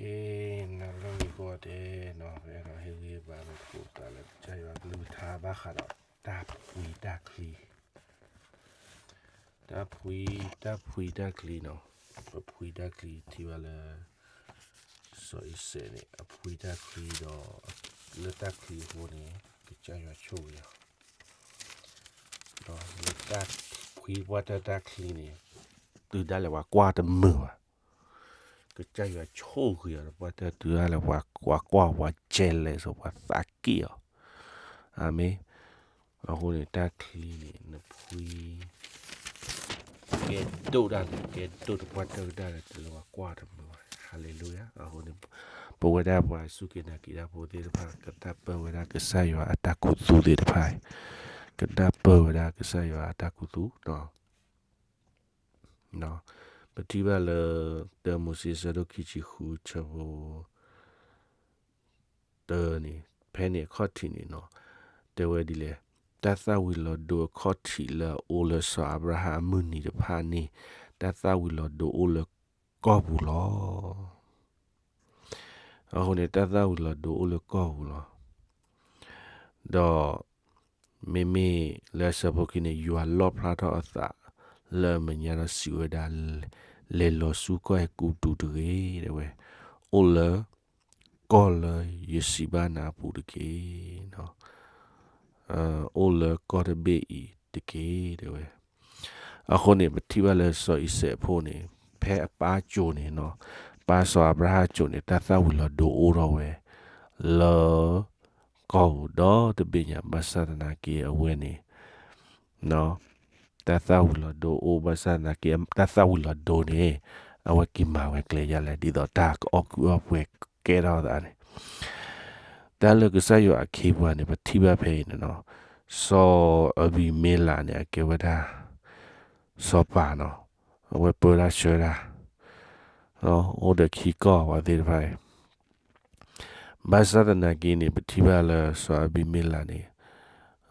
ကဲ, နၤလၢမုၢ်ကီၢ်တဲနီၤ ပအဲၣ်ဒိးဟ့ၣ်ဂံၢ်ဘါလိာ်သကိးသးလၢကစၢ်ယွၤကလုၢ်ကထါဘၣ်ဃးဒီးတၢ်ဖှံတၢ်ချံ, တၢ်ဖှံ, တၢ်ဖှံတၢ်ချံနီၤ, ပဖှံတၢ်ချံထံၣ်ဘၣ်လၢ စီၤအံၤစဲးန့ၣ် အဖှံတၢ်ချံဒီး လၢတၢ်ချံအဃိန့ၣ် ကစၢ်ယွၤဆိၣ်ဂ့ၤအီၤ ဒီးလၢတၢ်ဖှံပှၢ်တၢၢ်တၢ်ချံန့ၣ် တုၤဒၣ်လဲာ်ပှၤကွၢ်တမုာ်ဘၣ်. ကစၢ်ယွၤဆိၣ်ဂ့ၤအီၤဒီးပှၢ်တၢၢ်တုၤဒၣ်လဲာ်ပှၤကွၢ်ပှၤ jealous အီၤ ပှၤသးက့ၣ်အီၤ. အၤမ့ၣ်. အဃိန့ၣ် တၢ်ချံန့ၣ် နဖှံ ကဲဒိၣ်ဒၣ်လဲာ် ကဲဒိၣ်တပှၢ်တၢၢ်ကဒၣ်လဲာ် တုၤလၢပှၤကွၢ်တမုာ်ဘၣ်. ဟါလ့လူယၤ. အဃိန့ၣ် ပဝဲဒၣ်ပှၤစူၢ်က့ၤနာ်က့ၤတၢ်ဖိသ့ၣ်တဖၣ် ကနၢ်ပၢၢ်ဝဲဒၣ်ကစၢ်ယွၤအတၢ်ခူသူၣ်သ့ၣ်တဖၣ်, ကနၢ်ပၢၢ်ဝဲဒၣ်ကစၢ်ယွၤအတၢ်ခူသူၣ်ဒီး ပထံၣ်ဘၣ်လၢ တၢမိၤၡ့ ဆၢဒိၣ်ခံဆံဃု ဆၢဖိ တၢန့ၣ် ဖဲန့ၣ်အခီၣ်ထံးန့ၣ်နီၤ, တဲဝဲဒ်လဲၣ်, တၢ်သၣ်ဝံၤလီၤဒိအခီၣ်ထံးလၢအအိၣ်လၢစီၤအၤဘြၤဟၣ်အမုၢ်နံၤတဖၣ်န့ၣ် တၢ်သၣ်ဝံၤလီၤဒိအိၣ်လၢကီၢ်ပူၤလီၤ. အဃိန့ၣ် တၢ်သၣ်ဝံၤလီၤဒိအိၣ်လၢကီၢ်ပူၤလီၤ. ဒီး မ့မ့ၢ်လၢဆၢဖိခံန့ၣ် ယွၤလီၣ်ဖျါထီၣ်အသးလၢအမဲာ်ညါဒီးစံးဝဲဒၣ်, လဲၤလီၤဆူကီၢ်အဲၤကူပတူးတဂ့ၤ တဲဝဲ, အိၣ်လၢကီၢ်လၢယစံးဘၣ်နၤအပူၤတက့ၢ်. အိၣ်လၢကီၢ်တဘ့ၣ်အံၤတက့ၢ် တဲဝဲ. အဃိန့ၣ် ပထံၣ်ဘၣ်လၢစီၤအံၤစဲးအဖိန့ၣ် ဖဲအပၢ်ကိၤန့ၣ်နီၤ, ပၢ်စီၤအၤဘြၤဟၣ်ကိၤန့ၣ် တၢ်သၣ်ဝံၤလီၤဒိအိၣ်ထီၣ်ဝဲ လၢ ကီၢ်ပူၤဒီတဘ့ၣ်ညါ ဘၣ်ဆၣ်သနာ်က့အဝဲန့ၣ် တၢ်သၣ်ဝံၤလီၤဒိအိၣ် ဘၣ်ဆၣ်သနာ်က့ တၢ်သၣ်ဝံၤလီၤဒိန့ၣ် အဝဲက့ၤမၤဝဲကျဲယါလဲၣ် ဒ်သိးတၢ်ကအီၣ်ကုၢ်အီၣ်ပှဲၤကဲထီၣ်သးန့ၣ် တၢ်လၢကစၢ်ယွၤအခ့အပှၤန့ၣ် ပထံၣ်ဘၣ်ဖဲအံၤန့ၣ်နီၤ, စီၤအဘံၤမ့လးန့ၣ် အကဲဝဲဒၣ် စီၤပၤနီၤ, အဝဲပၢတၢ်ဆှၢတၢ် အိၣ်ဒီးခံကီၢ်ဝဲသ့ၣ်တဖၣ်အံၤ ဘၣ်ဆၣ်သနာ်က့န့ၣ် ပထံၣ်ဘၣ်လၢစီၤအဘံၤမ့လးန့ၣ်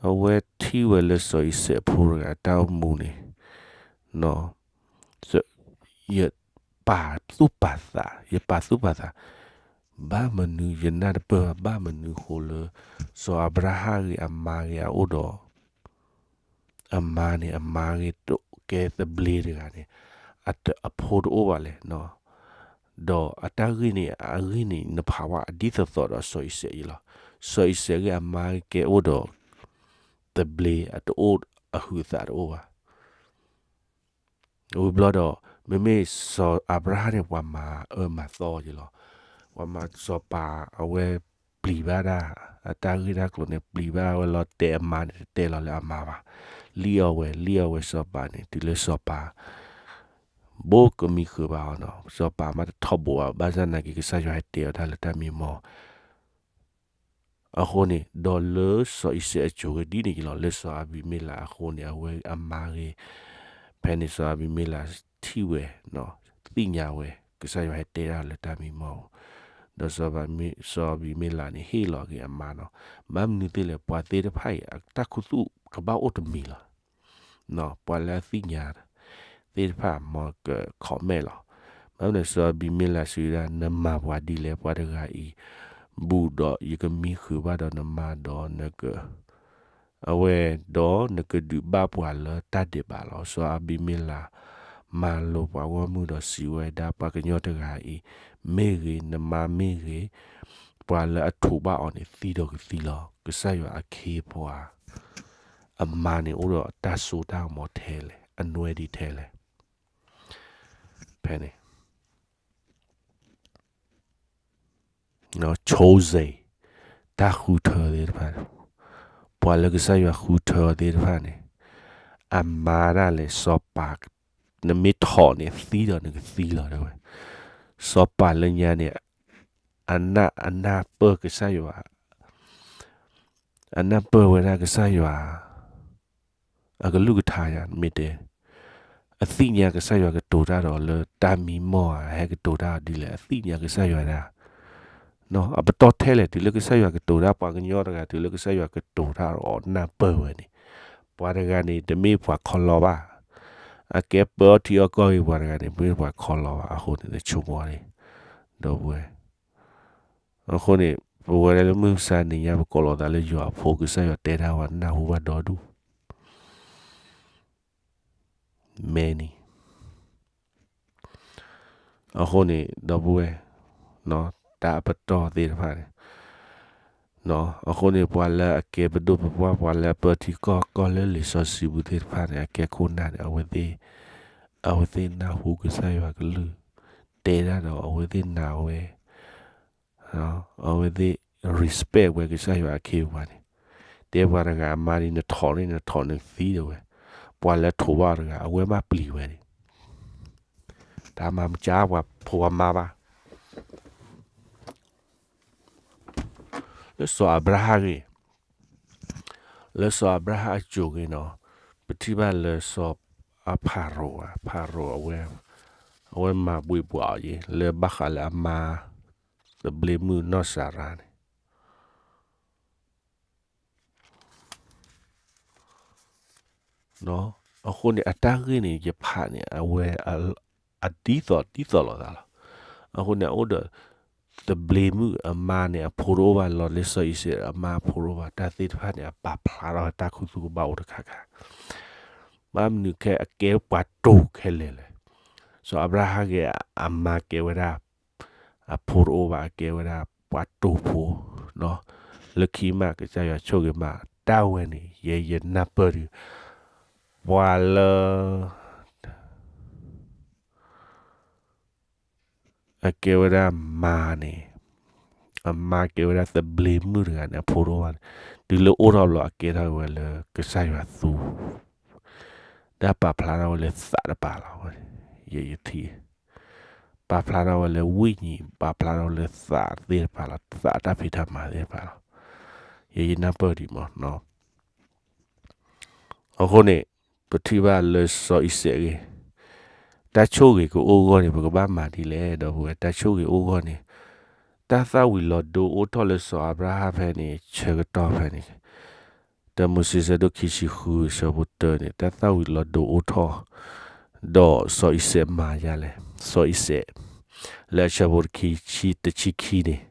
အဝဲထံၣ်ဝဲလၢစီၤအံၤစဲးအဖိတဂၤအတၢ်အိၣ်မူန့ၣ် ယပာ်သူၣ်ပာ်သး, ယပာ်သူၣ်ပာ်သး, ဘၣ်မနုၤယနၢ်တပၢၢ်ဘၣ် ဘၣ်မနုၤဃိလၢ စီၤအၤဘြၤဟၣ်ဂ့ၤ အမါဂ့ၤ အအိၣ်ဒီး အမါန့ၣ် အမါဂ့ၤကဲသဘျ့တဂၤန့ၣ် အဖိတအိၣ်ဘၣ်လဲၣ်. ဒီးအတၢ်ဂ့ၢ်န့ၣ် အဂ့ၢ်န့ၣ် နဖးဝဲအဒ်သိးသိးဒီးစီၤအံၤစဲးအံၤလီၤ. စီၤအံၤစဲးဂ့ၤ အမါဂ့ၤကဲအိၣ်ဒီး သဘျ့အတအိၣ် အဟုးအသးတအိၣ်ဘၣ်. ဝံၤဘျီဒီး မ့မ့ၢ်စီၤအၤဘြၤဟၣ်န့ၣ်ပှၤမၤအၢမၤသီက့ၤလီၤ. ပှၤမၤစီၤပၤအဝဲပျံၤဘၣ်ဒၣ် အတၢ်ဂ့ၢ်တၢ်ကျိၤန့ၣ် ပျံၤဘၣ်ဝဲလီၤ တဲအမါန့ၣ် တတဲလီၤလၢအမါဘၣ်. လံၣ်အီၣ်ဝဲ လံၣ်အီၣ်ဝဲစီၤပၤန့ၣ် တုၤလၢစီၤပၤ ဘိးကမံဃုာ်ဘၣ်အီၤနီၤ. စီၤပၤမးတထီဘိးဘၣ် ဘၣ်ဆၣ်သနာ်က့ ကစၢ်ယွၤဟဲတဲအီၤတၢ်လၢတၢ်မံမီၢ် အဃိန့ၣ် ဒီးလၢစီၤအံၤစဲးအစိၤဂ့ၤဒ်န့ၣ်က့ၤလီၤ လၢစီၤအဘံၤမ့လးအဃိန့ၣ် အဝဲအမါဂ့ၤ, ဖဲန့ၣ်စီၤအဘံၤမ့လးထံၣ်ဝဲ, သ့ၣ်ညါဝဲ ကစၢ်ယွၤဟဲတဲတၢ်လၢတၢ်မံမီၢ်, ဒီးစီၤအဘံၤမ့လးန့ၣ်ဟ့ၣ်လီၤက့ၤအမါနီၤ. ဘၣ်မနုၤသ့ၣ်လဲၣ် ပှၤသ့ၣ်တဖၣ်အံၤ အတၢ်ခူသူၣ်ကဘၣ်အိၣ်တမံၤလီၤ. ပှၤလၢအသ့ၣ်ညါသ့ၣ်တဖၣ် မ်က comment လီၤ. ဘၣ်မနုၤစီၤအဘံၤမ့လးစံးဝဲဒၣ် နမၤပှၤဒ်လဲၣ် ပှၤတဂၤအံၤ ဘူးဒီးယကမံဃုာ်ဘၣ်ဒီးနမါဒီး နက အဝဲ ဒီးနကဒုးဘၣ်ပှၤလၢတၢ်ဒဲးဘးလီၤ. စီၤအဘံၤမ့လး မၤလိာ်ပှၤဂီၢ်မုၢ်ဒီးစံးဝဲဒၣ် ပှၤကညီတဂၤအံၤ မ့ၢ်ဂ့ၤ နမါမ့ၢ်ဂ့ၤ ပှၤလၢအထိးဘၣ်အီၤန့ၣ် သံဒီးကသံလီၤ. ကစၢ်ယွၤအခ့အပှၤ အမါန့ၣ်အိၣ်ဒီးတၢ်စိတၢ်ကမီၤထဲလဲၣ်, အနွဲဒ်ထဲလဲၣ်. ဖဲန့ၣ် chosen တၢ်ဃုထၢသ့ၣ်တဖၣ်, ပှၤလၢကစၢ်ယွၤဃုထၢသ့ၣ်တဖၣ်န့ၣ် အမါဒၣ်လဲာ်စီၤပၤ နမ့ၢ်ထိးန့ၣ် သံဒီးနကသံလီၤတဲဝဲ. စီၤပၤလၢညါန့ၣ် အနၢ် အနၢ်ပၢၢ်ကစၢ်ယွၤ အနၢ်ပၢၢ်ဝဲဒၣ်ကစၢ်ယွၤ အကလုၢ်ကထါယါ မ့ၢ်တဲ အသ့ၣ်ညါကစၢ်ယွၤကတိၤတၢ်ဒီးလၢတၢ်မံမီၢ်ဧါ ဟဲကတိၤတၢ်ဒ်လဲၣ် အသ့ၣ်ညါကစၢ်ယွၤဒၣ် အပတီၢ်ထဲလဲၣ် တုၤလၢကစၢ်ယွၤကတိၤတၢ် ပှၤကညီတဂၤ တုၤလၢကစၢ်ယွၤကတိၤတၢ်ဒီးအီၤနၢ်ပၢၢ်ဝဲန့ၣ် ပှၤတဂၤန့ၣ် တမ့ၢ်ပှၤခီလီဘၣ်. အကဲပၢအီထံအီကီၢ်ဂ့ၤ ပှၤတဂၤန့ၣ် မ့ၢ်ပှၤခီလီဘၣ်. အဃိန့ၣ် နဆိကမိၣ်န့ၣ် ဒီပုၢ်ဝဲၢ် အဃိန့ၣ် ပဝဲဒၣ်လၢမုၢ်မဆါနံၤညါ ပကိးလီၤသးလၢယွၤအဖိ ကစၢ်ယွၤတဲတၢ်ဝဲနၢ်ဟူဘၣ်ဒီဒူၣ် many အဃိန့ၣ် ဒီပုၢ်ဝဲၢ် တၢ်အပတီၢ်သ့ၣ်တဖၣ်န့ၣ် အဃိန့ၣ် ပှၤလၢအကဲပဒိၣ်ပပှၢ် ပှၤလၢအပၢထံကီၢ် ကီၢ်လၢလံာ်စီဆှံပူၤသ့ၣ်တဖၣ်န့ၣ် အကဲခိၣ်နၢ်န့ၣ် အဝဲသ့ၣ် အဝဲသ့ၣ်နၢ်ဟူကစၢ်ယွၤကလုၢ် တဲဒၣ်ဒီး အဝဲသ့ၣ်နာ်ဝဲ အဝဲသ့ၣ် respect ဝဲကစၢ်ယွၤအခ့အပှၤန့ၣ် တဲပှၤတဂၤအမါဒ်နထိးန့ၣ် နထိးန့ၣ်သံဒၣ်ဝဲ ပှၤလၢထိးဘၣ်အီၤတဂၤ အဝဲဘၣ်ပျံၤဝဲန့ၣ် တၢ်မၤမကါပှၤဖိအမါဘၣ် လၢစီၤအၤဘြၤဟၣ်ဂ့ၤ လၢစီၤအၤဘြၤဟၣ်အစိၤဂ့ၤနီၤ ပထံၣ်ဘၣ်လၢစီၤအဖၤရိၤဧါ ဖၤရိၤအဝဲ အဝဲမၤဘှံးပှၤအီၤယ့ လၢဘၣ်ဃးလၢအမါ သဘျ့မုၣ်နီၢ်စၤရါန့ၣ် အဃိန့ၣ် အတၢ်ဂ့ၢ်န့ၣ် ယဖးန့ၣ် အဝဲ အဒ်သိးဒ်သိးလိာ်သးလီၤ. အဃိန့ၣ် အအိၣ်ဒီး သဘျ့မုၣ်အမါန့ၣ် အဖိတအိၣ်ဘၣ်လီၤ လၢစီၤအံၤစဲးအမါအဖိတအိၣ်ဘၣ် တၢ်သ့ၣ်တဖၣ်န့ၣ် အပာ်ဖျါထီၣ်ဝဲတၢ်ခူသူၣ်ကဘၣ်အိၣ်တခါခါ ဘၣ်မနုၤခဲအကဲပှၤတိာ်ခဲလၢာ်လဲၣ်. စီၤအၤဘြၤဟၣ်ဂ့ၤ အမါကဲဝဲဒၣ် အဖိတအိၣ်ဘၣ် အကဲဝဲဒၣ်ပှၤတိာ်ဖိ လၢခံမး ကစၢ်ယွၤဆိၣ်ဂ့ၤမး တၢ်ဝဲန့ၣ် ယဲယနၢ်ပၢၢ်ဒုး ပှၤလၢ အကဲဝဲဒၣ်မါန့ၣ် အမါကဲဝဲဒၣ်သဘျ့မုၣ်တဂၤန့ၣ် အဖိတအိၣ်ဘၣ်န့ၣ် တုၤလၢအိၣ်ထီၣ်ဘျီ အကဲထီၣ်ဝဲလၢကစၢ်ယွၤသူ တၢ်ပာ်ဖျါထီၣ်ဝဲလၢသးတပၤလီၤ. ယထံၣ် ပာ်ဖျါထီၣ်ဝဲလၢဝိညာဉ် ပာ်ဖျါထီၣ်ဝဲလၢသးသ့ၣ်တဖၣ်လီၤ သးတၢ်ဖံးတၢ်မၤသ့ၣ်တဖၣ်လီၤ. ယဲယနၢ်ပၢၢ်ဒံးမး အဃိန့ၣ် ပထံၣ်ဘၣ်လၢစီၤအံၤစဲးဂ့ၤ တၢ်ဆိၣ်ဂ့ၤကအိၣ်အဂီၢ်န့ၣ် ပကဘၣ်မၤဒ်လဲၣ် ဒီပုၢ်ဝဲၢ် တၢ်ဆိၣ်ဂ့ၤအိၣ်အဂီၢ်န့ၣ် တၢ်သၣ်ဝံၤလီၤဒိအိၣ်ထီၣ်လၢစီၤအၤဘြၤဟၣ်ဖဲန့ၣ် ဆၢကတီၢ်ဖဲန့ၣ် တၢမိၤၡ့ဆၢဒိၣ်ခံဆံဃု ဆၢဖိတၢန့ၣ် တၢ်သၣ်ဝံၤလီၤဒိအိၣ်ထီၣ် ဒီးစီၤအံၤစဲးမၤယါလဲၣ်. စီၤအံၤစဲး လၢအဆၢဖိတဆံခံန့ၣ်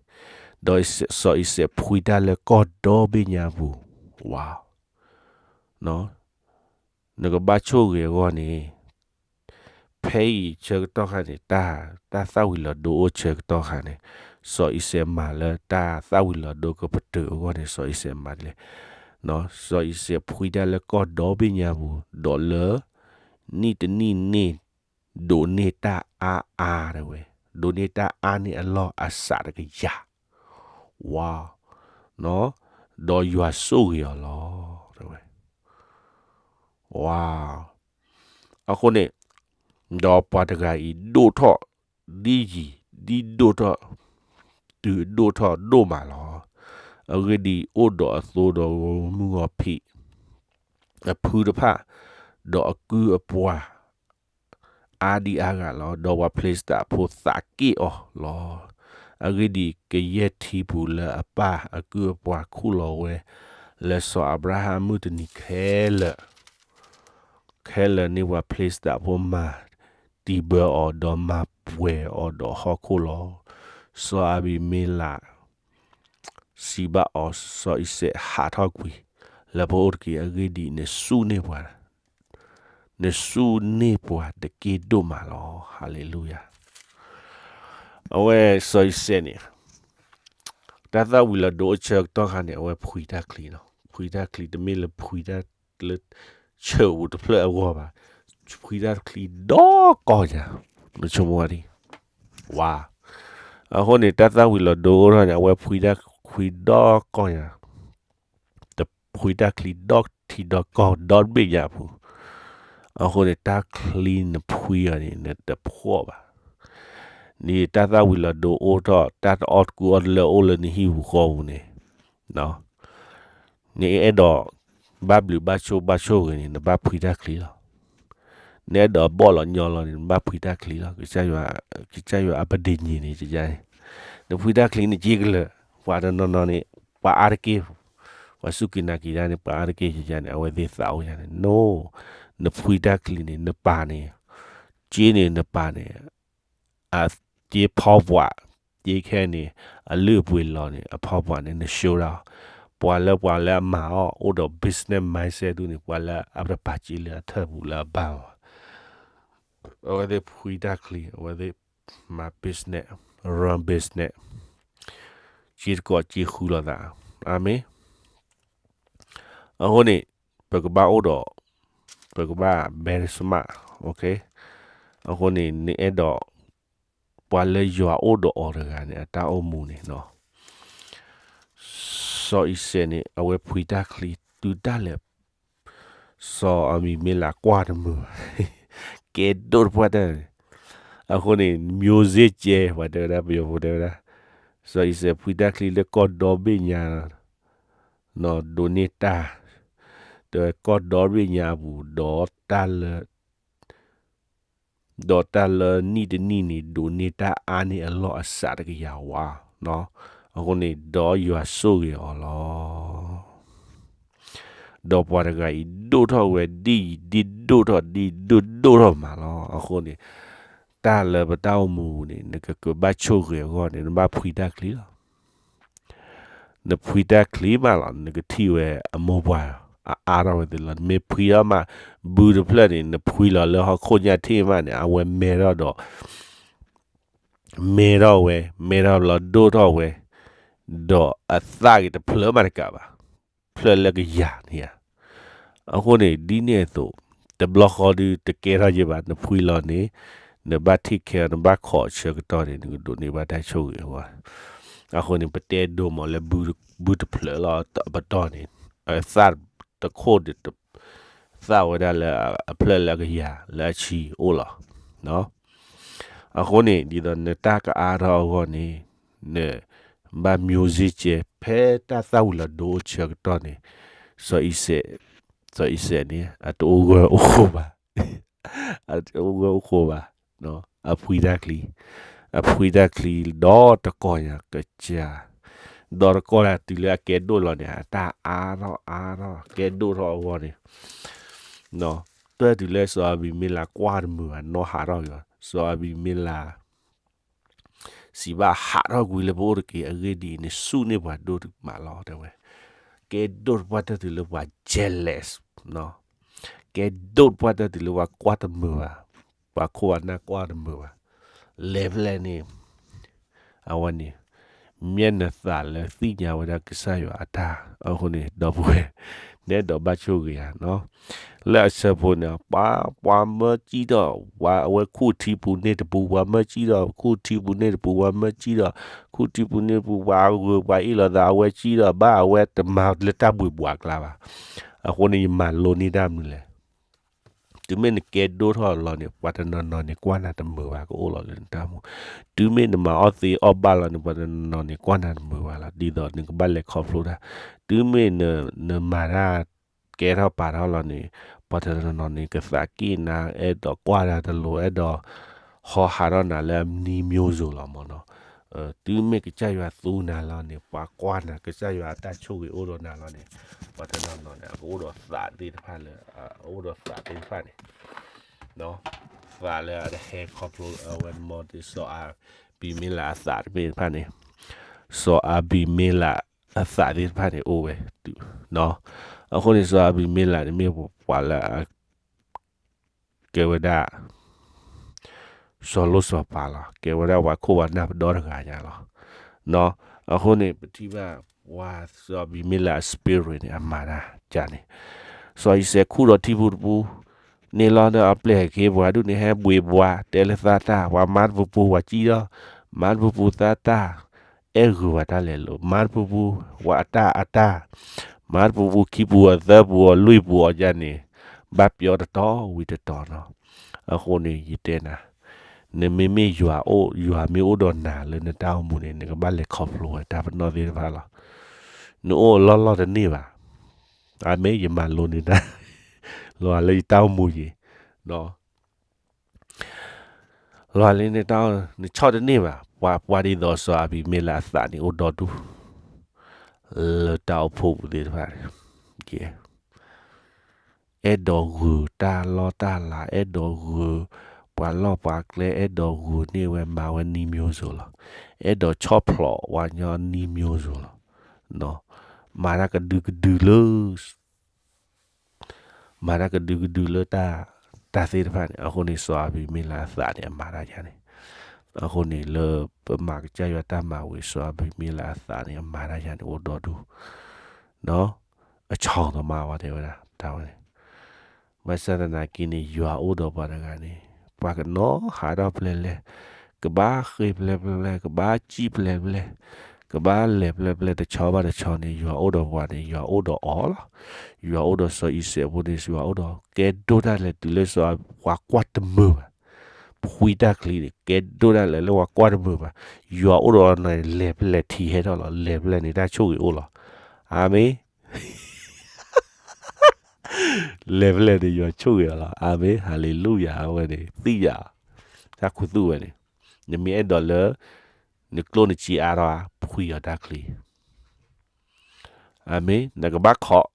ဒီးစီၤအံၤစဲးဖှံတၢ်လၢကီၢ်ဒီဘ့ၣ်ညါပူၤ ဝါ နကဘၣ်ဆိၣ်ဂ့ၤအဂီၢ်န့ၣ် ဖဲအံၤဆၢကတီၢ်ခါန့ၣ် တၢ် တၢ်သၣ်ဝံၤလီၤဒိအိၣ်ဆၢကတီၢ်ခါန့ၣ် စီၤအံၤစဲးမၤလၢတၢ်သၣ်ဝံၤလီၤဒိကပတုာ်အဂီၢ်န့ၣ် စီၤအံၤစဲးမၤဒ်လဲၣ်. စီၤအံၤစဲးဖှံတၢ်လၢကီၢ်ဒီဘ့ၣ်ညါပူၤ ဒီးလၢ နံၣ်တနံၣ်န့ၣ် ဒိးန့ၢ်တၢ်အါအါတဲဝဲ, ဒိးန့ၢ်တၢ်အါန့ၢ်အလီၢ်အစးတကယၤ ဝါ ဒီးယွၤဆိၣ်ဂ့ၤအီၤလီၤ တဲဝဲ ဝါ အဃိန့ၣ် ဒီးပှၤတဂၤအံၤဒိၣ်ထီၣ် ဒ်ယံၤ ဒ်ဒိၣ်ထီၣ် တုၤအဒိၣ်ထီၣ်ဒိၣ်မးလီၤ. အဂ့ၢ်ဒ်အံၤ အိၣ်ဒီးအသိဒီးဂီၤမုၢ်ဂီၤဖံး အဖုတဖၣ် ဒီးအကုၢ်အပှၤ အါဒံအါဂၤလီၤ. ဒီးပှၤဖလ့ၡသးဖိသးက့ၣ်အီၤလီၤ. အဂ့ၢ်ဒ်အံၤ ကယဲၢ်ထံပူၤလၢအပၢ်အကုၢ်အပှၤခူၣ်လီၤဝဲ လၢစီၤအၤဘြၤဟၣ်မုၢ်တနံၤခဲလၢာ် ခဲလၢာ်န့ၣ် ပှၤဖလ့ၡသးဖိမၤတံၤဘၢအီၤ ဒီးမၤပှဲၤအီၤဒီးဟီၣ်ခိၣ်လီၤ. စီၤအၤဘံၤမ့လး စံးဘၣ်အီၤ, စီၤအံၤစဲးဟးထီၣ်ကွံာ် လၢပအိၣ်တက့ၢ်. အဂ့ၢ်ဒ်အံၤ နစူၢ်န့ၢ်ပှၤ နစူၢ်န့ၢ်ပှၤတက့ၢ်ဒိၣ်မးလီၤ. ဟါလ့လူယၤ. အဝဲစီၤအံၤစဲးန့ၣ် တၢ်သၣ်ဝံၤလီၤဒိအိၣ်ဆၢကတီၢ်ခါန့ၣ် အဝဲဖှံတၢ်ချံနီၤ. ဖှံတၢ်ချံ တမ့ၢ်လၢဖှံတၢ်လၢဆၢးပူၤတဖျၢၣ်အဂီၢ်ဘၣ်. ဖှံတၢ်ချံဒီကီၢ်ညါ, နဆိကမိၣ်ဝဲဒၣ်, ဝါ. အဃိန့ၣ် တၢ်သၣ်ဝံၤလီၤဒိအိၣ်ထီၣ်န့ၣ် အဝဲဖှံတၢ်ချံဒီကီၢ်ညါ, တဖှံတၢ်ချံဒီထံဒီကီၢ်ဒီတဘ့ၣ်ညါအပူၤ. အဃိန့ၣ် တၢ်ချံနဖှံအီၤန့ၣ် နတဖှီၣ်ဘၣ်. န့ၣ်တၢ်သၣ်ဝံၤလီၤဒိအိၣ်ထီၣ် တၢ်တအီၣ်တကူအီၣ်တလၢအိၣ်လၢနဟံၣ်ပူၤဃီပူၤန့ၣ် နအဲၣ်ဒိး ဘၣ်ဘျုးဘၣ်ဆိၣ်ဘၣ်ဆိၣ်ဂ့ၤန့ၣ် နဘၣ်ဖှံတၢ်ချံလီၤ. နအဲၣ်ဒိးဘီၣ်လီၤညီလီၤန့ၣ် နဘၣ်ဖှံတၢ်ချံလီၤ. ကစၢ်ယွၤအပဒ့ၣ်ညံၤန့ၣ် ယယါန့ၣ် နဖှံတၢ်ချံန့ၣ်က့ကလၢာ်, ပှၤတနီၤနီၤန့ၣ် ပှၤအါတက့ၢ်, ပှၤစူၢ်က့ၤနာ်က့ၤတၢ်န့ၣ် ပှၤအါတက့ၢ်ယယါန့ၣ် အဝဲသ့ၣ်သးအိၣ်ယါန့ၣ် န, နဖှံတၢ်ချံန့ၣ် နပာ်န့ၣ်, က့န့ၣ်နပာ်န့ၣ် အက့ဖီပှၤ, က အဝဲသ့ၣ်မၤစၢၤအီၤလၢအက့ခဲအံၤန့ၣ် အလုၢ်အပှ့ၤလီၤန့ၣ် အဖီပှၤန့ၣ် န show ဒၣ်အီၤ, ပှၤလၢပှၤလၢအမၤအီၤ အိၣ်ဒီး business mindset ဒူၣ်န့ၣ် ပှၤလၢအပတပာ်စ့လၢအထၢၣ်ပူၤလၢအဘၣ်ဘၣ် အဝဲသ့ၣ်ဖှံတၢ်ချံ အဝဲသ့ၣ်မၤ business, run business, စ့တကိးစ့ဃုလိာ်သး, အၤမ့ၣ်. အဃိန့ၣ် ပကဘၣ်အိၣ်ဒီး ပကဘၣ် very smart, okay. အဃိန့ၣ် နအဲၣ်ဒိး ပှၤလၢယွၤအိၣ်ဒီးအီၤတဂၤန့ၣ် အတၢ်အိၣ်မူန့ၣ်နီၤ. စီၤအံၤစဲးန့ၣ် အဝဲဖှံတၢ်ချံတုၤဒၣ်လဲာ် စီၤအဘံၤမ့လးကွၢ်တမုာ်ဘၣ်, ကဲဒိၣ်တပှၢ်တၢၢ်န့ၣ်. အဃိန့ၣ် မျိုးစေ့ကြဲ ပှၤတဲဝဲဒၣ် ပယီၤဖိတဲဝဲဒၣ် စီၤအံၤစဲးဖှံတၢ်ချံလၢကီၢ်ဒီဘ့ၣ်ညါ ဒိးန့ၢ်တၢ်, တဲဝဲကီၢ်ဒီဘ့ၣ်ညါအပူၤ ဒီးတၢ်လၢ ဒီးတၢ်လၢနံၣ်တနံၣ်န့ၣ် ဒိးန့ၢ်တၢ်အါန့ၢ်အလီၢ်အစးတကယၤဝါနီၤ. အဃိန့ၣ် ဒီးယွၤဆိၣ်ဂ့ၤအီၤလီၤ. ဒီးပှၤတဂၤအံၤဒိၣ်ထီၣ်ဝဲ ဒ်အံၤဒ်ဒိၣ်ထီၣ်ဒ်ဒိၣ်ဒိၣ်ထီၣ်မးလီၤ. အဃိန့ၣ် တၢ်လၢပတၢ်အိၣ်မူန့ၣ် နကကဘၣ်ဆိၣ်ဂ့ၤအဂီၢ်န့ၣ် နဘၣ်ဖှံတၢ်ချံလီၤ. နဖှံတၢ်ချံမးလီၤ နကထံၣ်ဝဲအမိၢ်ပှၢ်အအါထီၣ်ဝဲသ့ၣ်လီၤ. နမ့ၢ်ဖှံထီၣ်မး ဘုတဖျၢၣ်န့ၣ် နဖှံလီၤလၢဟီၣ်ခိၣ်ညၣ်ထံၣ်မးန့ၣ် အဝဲမဲထီၣ်ဒီး မဲထီၣ်ဝဲ မဲထီၣ်ဘျီဒိၣ်ထီၣ်ဝဲ ဒီးအသၣ်က့ၤတဖျၢၣ်မးတကးဘၣ်, ဖျၢၣ်လၢကယၤန့ၣ်ဧါ. အဃိန့ၣ် ဒ်န့ၣ်အသိး တဘျီဃီဒုတကဲထီၣ်ယဲဘၣ်, နဖှံလီၤန့ၣ် နဘၣ် take care နဘၣ်ခိးဆၢကတီၢ်န့ၣ် နကဒိးန့ၢ်ဘၣ်တၢ်ဆိၣ်ဂ့ၤအဂီၢ်. အဃိန့ၣ် ပတဲဒိၣ်မးလၢ ဘုတဖျၢၣ်လီၤအပတီၢ်န့ၣ် အသၣ်တခိၣ်ဒီး သၣ်ဝဲဒၣ်လၢအဖျၢၣ်လၢအကယၤလၢအဆံအိၣ်လီၤ. အဃိန့ၣ် ဒ်သိးနတၢ်ကအါထီၣ်အဂီၢ်န့ၣ် နဘၣ် မျိုးစေ့ကြဲ ဖဲတၢ်သၣ်ဝံၤလီၤဒိအိၣ်ဆၢကတီၢ်န့ၣ် စီၤအံၤစဲး စီၤအံၤစဲးန့ၣ် အတအိၣ်ဂၢၢ်အိၣ်ဘၣ်, အတအိၣ်ဂၢၢ်အိၣ်ဘၣ်, အဖှံတၢ်ချံ, အဖှံတၢ်ချံဒီးတကီၢ်ညါကစၢ်, ဒီးတကီၢ်ညါတုၤလၢအကဲဒိၣ်လီၤန့ၣ် အတၢ်အါထီၣ်အါထီၣ် ကဲဒိၣ်ထီၣ်အဂီၢ်န့ၣ် တၢ်တုၤလၢစီၤအဘံၤမ့လးကွၢ်တမုာ်ဘၣ် နီၢ်ဟးထီၣ်က့ၤအီၤ, စီၤအဘံၤမ့လး စံးဘၣ်ဟးထီၣ်ကွံာ်လၢပအိၣ်တက့ၢ်, အဂ့ၢ်ဒ်အံၤ နစူၢ်န့ၢ်ပှၤဒိၣ်မးလီၤ တဲဝဲ, ကဲဒိၣ်တပှၢ်တၢၢ်တုၤလၢပှၤ jealous, ကဲဒိၣ်တပှၢ်တၢၢ်တုၤလၢပှၤကွၢ်တမုာ်ဘၣ်, ပှၤခိၣ်ပှၤနၢ်ကွၢ်တမုာ်ဘၣ်, လဲၤဖဲလဲၣ်န့ၣ် အဝဲန့ၣ် မ့ၢ်နသးလၢသ့ၣ်ညါဝဲဒၣ်ကစၢ်ယွၤအတၢ်, အဃိန့ၣ် ဒီပုၢ်ဝဲၢ် နအဲၣ်ဒိးဘၣ်ဆိၣ်ဂ့ၤဧါနီၤ, လၢအဆၢဖိန့ၣ် ပှၤ ပှၤမၢစံၣ်ထီၣ် ပှၤအဝဲခူၣ်ထံပူၤန့ၣ်တပူၤ ပှၤမၢစံၣ်ထီၣ် ခူၣ်ထံပူၤန့ၣ်တပူၤ ပှၤမၢစံၣ်ထီၣ် ခူၣ်ထံပူၤန့ၣ်တပူၤ ပှၤအဂုၤပှၤအ့ၣ်လိာ်သး အဝဲစံၣ်ထီၣ်ဘၣ် အဝဲတမၤလၢတၢ်ဘှ့ၣ်ဘှါကျါဘၣ်, အဃိန့ၣ် ယမၤလိန့ၢ်တၢ်မနုၤလဲၣ် တုၤမ့ၢ်နကဲဒိၣ်ထီၣ်လီၤန့ၣ် ပှၤတနီၤနီၤန့ၣ် ကွၢ်နၤတမုာ်ဘၣ် ကအိၣ်လီၤလၢနတၢ်အိၣ်မူ, တုၤမ့ၢ်နမၤအီၣ်သ့အီၣ်ဘၣ်လီၤန့ၣ် ပှၤတနီၤနီၤန့ၣ် ကွၢ်နၤတမုာ်ဘၣ်လီၤ, ဒ်သိးနကဘၣ်လဲၤခီဖျိတၢ်, တုၤမ့ၢ်နမၤတၢ်ကဲထီၣ်ပာ်ထီၣ်လီၤန့ၣ် ပှၤတနီၤနီၤန့ၣ် ကသးက့ၣ်နၤ အဲၣ်ဒိးကွၢ်နၤတလိၤ အဲၣ်ဒိးဟီဟးထီၣ်နၤလၢအနံၤမျိုးစုံလီၤမၢ်နီၤ, တုၤမ့ၢ်ကစၢ်ယွၤသူနၤလီၤန့ၣ် ပှၤကွၢ်နၤ ကစၢ်ယွၤအတၢ်ဆိၣ်ဂ့ၤအိၣ်ဒီးနၤလီၤန့ၣ် ပှၤတနီၤနီၤန့ၣ် အကအိၣ်ဒီးသးသ့ၣ်တဖၣ်လၢ အအိၣ်ဒီးသးသ့ၣ်တဖၣ်န့ၣ် သးလၢအတဟဲခီဖျိအဝဲမီၤတ့ၢ် စီၤအၤဘံၤမ့လးအသးသ့ၣ်တဖၣ်န့ၣ်, စီၤအၤဘံၤမ့လးအသးသ့ၣ်တဖၣ်န့ၣ် အိၣ်ဝဲ, အဃိန့ၣ် စီၤအၤဘံၤမ့လးန့ၣ်မ့ၢ်ပှၤလၢ ကဲဝဲဒၣ် စီၤလိၣ်စီၤပၤလီၤ, ကဲဝဲဒၣ်ပှၤခိၣ်ပှၤနၢ်ပဒီတဂၤညါလီၤ. အဃိန့ၣ် ပထံၣ်ဘၣ် ပှၤစီၤအၤဘံၤမ့လးအ spirit န့ၣ် အမၤတၢ်ကန့ၣ်, စီၤအံၤစဲးခူၣ်ဒီးထံပူၤတပူၤ, န့ၢ်လီၤဒီးအပျဲၢ်ဟဲခ့ပှၤဒုးန့ၣ် ဟဲဘှ့ၣ်ဘှါ တဲလၢသးတၢ် ပှၤမါတပူၤပူၤ ပှၤစံၣ်ဒီး မါတပူၤပူၤသးတၢ် အဲၣ်ဂုၤဝဲတၢ်လဲၤလိၤ မါတပူၤပူၤ ပှၤအတၢ်အတၢ်, မါတပူၤပူၤ ခံပူၤအီၤ သၢပူၤအီၤ လွံၢ်ပူၤအီၤယၤန့ၣ် ဘၣ်ပျီတတီၤဝံၤတတီၤနီၤ. အဃိန့ၣ် ယတဲနၤ, နမ့မ့ၢ်ယွၤအိၣ် ယွၤမ့ၢ်အိၣ်ဒီးနၤလၢနတၢ်အိၣ်မူန့ၣ် နကဘၣ်လဲၤခီဖျိဝဲတၢ်ပနီၣ်သ့ၣ်တဖၣ်လီၤ. နအိၣ်အလီၢ်လီၢ်တန့ၢ်ဘၣ်. အမ့ၢ်ယမၤလိန့ၢ်တၢ် လီၤလၢယတၢ်အိၣ်မူယံၤ လီၤလၢနတၢ်အိၣ် နဆီၣ်တန့ၢ်ဘၣ်. ပှၤ ပှၤဒ်သိးစီၤအၤဘံၤမ့လးအသးန့ၣ်အိၣ်ဒီဒူၣ် လၢတၢ်အိၣ်ဖှိၣ်ပူၤသ့ၣ်တဖၣ်န့ၣ် အဲၣ်ဒိးဂုာ်တၢ်လီၢ်တၢ်လၤ အဲၣ်ဒိးဂုာ် ပှၤလီၢ်ပှၤကျဲအဲၣ်ဒိးဂုာ်န့ၢ်ဝဲမၤဝဲနံၤမျိုးစုံလီၤ. အဲၣ်ဒိးဆီၣ်ဖျိးဝဲညီနံၤမျိုးစုံလီၤ. မၤတၢ်ကဒုကဒုလၢ မၤတၢ်ကဒုကဒုလၢတၢ် တၢ်သ့ၣ်တဖၣ်န့ၣ် အဃိန့ၣ် စီၤအဘံမ့လးအသးန့ၣ် အမၤတၢ်ယါန့ၣ်, အဃိန့ၣ်လၢ ပမၤကစၢ်ယွၤတၢ်မၤဝံၤ စီၤအဘံမ့လးအသးန့ၣ် အမၤတၢ်ယါန့ၣ် အိၣ်ဒီဒူၣ်, အဆီၣ်သမားဝဲတဲဝဲဒၣ် တၢ်ဝဲန့ၣ် ဘၣ်ဆၣ်သနာ်က့န့ၣ် ယွၤအိၣ်ဒီးပှၤတဂၤန့ၣ် ပှၤကနီၤဟးထီၣ်ဖဲလဲၣ်, ကဘၣ်ဃ့ဖဲလဲၣ်ဖဲလဲၣ်, ကဘၣ်စံၣ်ဖဲလဲၣ်ဖဲလဲၣ်, ကဘၣ်လဲၤဖဲလဲၣ်ဖဲလဲၣ် တဆီဘၣ်တဆီန့ၣ် ယွၤအိၣ်ဒီးပှၤန့ၣ် ယွၤအိၣ်ဒီးအီၤလီၤ. ယွၤအိၣ်ဒီးစီၤအံၤစဲးဖိန့ၣ် ယွၤအိၣ်ဒီး ကဲဒိၣ်တၢ်လဲၤတုၤလၢစီၤပှၤကွၢ်တမုာ်ဘၣ်. ဖှံတၢ်ချံန့ၣ် ကဲဒိၣ်တၢ်လဲၤလၢပှၤကွၢ်တမုာ်ဘၣ်. ယွၤအိၣ်ဒီးအီၤန့ၣ် လဲၤဖဲလဲၣ်ထံဟဲထီၣ်လီၤ. လဲၤဖဲလဲၣ်န့ၣ် တၢ်ဆိၣ်ဂ့ၤအိၣ်လီၤ. အၤမ့ၣ် လဲၤဖဲလဲၣ်န့ၣ် ယွၤဆိၣ်ဂ့ၤအီၤလီၤ. အၤမ့ၣ် ဟၤလ့လူယၤ အဝဲန့ၣ် သ့ၣ်ညါ, တၢ်ခူသူၣ်ဝဲန့ၣ်, နမ့ၢ်အဲၣ်ဒိးလၢ နကျိၣ်နစ့အါထီၣ်ဧါ ဖှံအီၤတၢ်ချံ, အၤမ့ၣ် နကဘၣ်ခိး,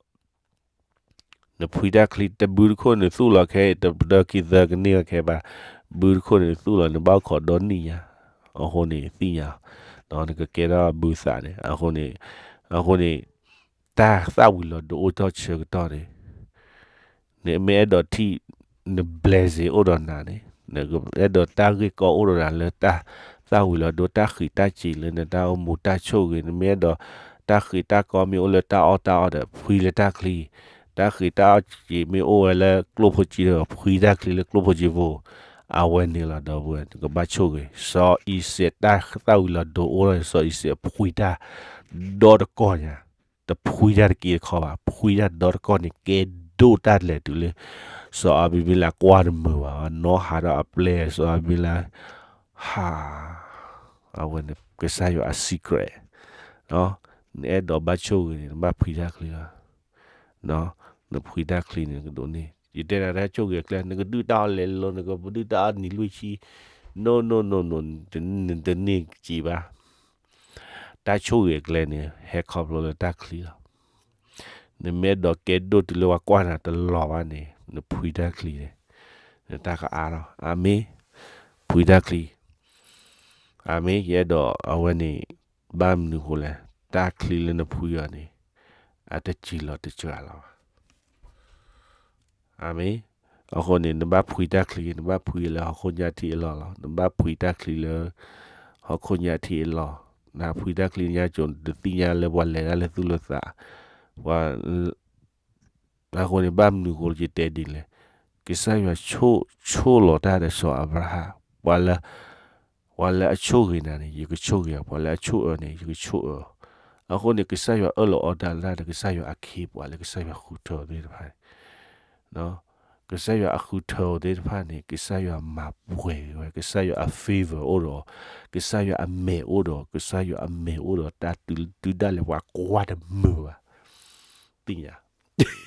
နဖှံတၢ်ချံ တဘုတခိၣ်န့ၣ်သူၣ်လီၤခဲအံၤ တပဒၢခံသၢကန့ၢ်အီၤခဲဘၣ်, ဘုတခိၣ်န့ၣ်သူၣ်လီၤ နဘၣ်ခိးဒီနံၣ်ညါ, အဃိန့ၣ်သ့ၣ်ညါ, နကကဲထီၣ်ဘုသးန့ၣ်, အဃိန့ၣ်, အဃိန့ၣ် တၢ်သၣ်ဝံၤလီၤဒိအိၣ်ထီၣ်ဆၢကတီၢ်န့ၣ် နမ့ၢ်အဲၣ်ဒိးထံၣ် န blessing အိၣ်ဒီးနၤန့ၣ် နအဲၣ်ဒိးတၢ်ဂ့ၢ်ကီအိၣ်ဒီးနၤလၢတၢ်သၣ်ဝံၤလီၤဒိ တၢ်ဃံးတၢ်စ့ၤလၢနတၢ်အိၣ်မူတၢ်ဆိၣ်ဂ့ၤ နမ့ၢ်အဲၣ်ဒိး တၢ်ဃံးတၢ်ကီမ့ၢ်အိၣ်လၢတၢ်အီၣ်တၢ်အီဒီး ဖှံလၢတၢ်ချံ, တၢ်ဃံးတၢ်အီၣ်စ့ၤမ့ၢ်အိၣ်ဝဲလၢကျိၣ်ဖိစ့ဒီး ဖှံတၢ်ချံလၢကျိၣ်ဖိစ့ဖိ, အဝဲန့ၣ်လီၤဒီပုၢ်ဝဲၢ် နကဘၣ်ဆိၣ်ဂ့ၤ စီၤအံၤစဲးတၢ်သၣ်ဝံၤလီၤဒိအိၣ်ထီၣ်န့ၣ် စီၤအံၤစဲးဖှံတၢ်ဒီတကီၢ်ညါ တဖှံတၢ်တက့ၢ်တခီဘၣ်, ဖှံတၢ်ဒီတကီၢ်န့ၣ် ကဲဒိၣ်တၢ်လဲၤတုၤလၢ စီၤအၤဘံမ့လးကွၢ်တမုာ်ဘၣ်, နီၢ်ဟးထီၣ်အပျဲၢ် စီၤအၤဘံမ့လး ဟး, အဝဲန့ၣ် ကစၢ်ယွၤအ secret, နအဲၣ်ဒိးဘၣ်ဆိၣ်ဂ့ၤန့ၣ် နဘၣ်ဖှံတၢ်ချံလီၤ, နဖှံတၢ်ချံန့ၣ် နကဒိးန့ၢ်, ယတဲနၤတၢ်ဆိၣ်ဂ့ၤအကျဲ နကဒုၣ်တၢ်အီၣ်လဲၤလိၤ နကဒုၣ်တၢ်အီၣ်နံၤလွံၢ်ဆံ, no no no no, နတန့ၢ်က့ၤဘၣ် တၢ်ဆိၣ်ဂ့ၤအကျဲန့ၣ် ဟဲခီဖျိလၢတၢ်ချံလီၤ. နမ့ၢ်အဲၣ်ဒိးကဲဒိၣ်တုၤလၢပှၤကွၢ်နၤတလီၤဘၣ်န့ၣ် နဖှံတၢ်ချံန့ၣ် နတၢ်ကအါထီၣ်, အၤမ့ၣ်, ဖှံတၢ်ချံ, အၤမ့ၣ်, ယအဲၣ်ဒိးအဝဲန့ၣ် ဘၣ်မနုၤဃိလဲၣ်, တၢ်ချံလၢနဖှံအီၤန့ၣ် အတစှၤလီၤတစှၤလီၤဘၣ်. အၤမ့ၣ်, အဃိန့ၣ် နဘၣ်ဖှံတၢ်ချံ နဘၣ်ဖှံလၢဟီၣ်ခိၣ်ညါထံအလီၢ်လီၤ, နဘၣ်ဖှံတၢ်ချံလၢ ဟီၣ်ခိၣ်ညါထံအလီၢ်, နဖှံတၢ်ချံညါကၠိ နတသ့ၣ်ညါလၢပှၤလဲၤတၢ်လၢသူၣ်လၢသး, ပှၤ အဃိန့ၣ် ဘၣ်မနုၤဃိယတဲဒ်လဲၣ်, ကစၢ်ယွၤဆိၣ်လီၤတၢ်ဒီးစီၤအၤဘြၤဟၣ်, ပှၤလၢ ပှၤလၢအဆိၣ်ဂ့ၤနၤန့ၣ် ယကဆိၣ်ဂ့ၤအီၤ, ပှၤလၢအဆိၣ်အၢန့ၣ် ယကဆိၣ်အၢအီၤ, အဃိန့ၣ် ကစၢ်ယွၤအၢၣ်လီၤအီလီၤတၢ်ဒီး ကစၢ်ယွၤဃုထၢအီၤလၢကစၢ်ယွၤဃုထၢအီၤသ့ၣ်တဖၣ်န့ၣ် ကစၢ်ယွၤအဃုထၢအီၤသ့ၣ်တဖၣ်န့ၣ် ကစၢ်ယွၤမၤပှဲၤက့ၤဝဲ, ကစၢ်ယွၤအ favor အိၣ်ဒီး, ကစၢ်ယွၤအမဲာ်အိၣ်ဒီး, ကစၢ်ယွၤအမဲာ်အိၣ်ဒီး တၢ်တုၤဒၣ်လဲာ်ပှၤကွၢ်တမုာ်ဘၣ်, သ့ၣ်ညါ, ဒီး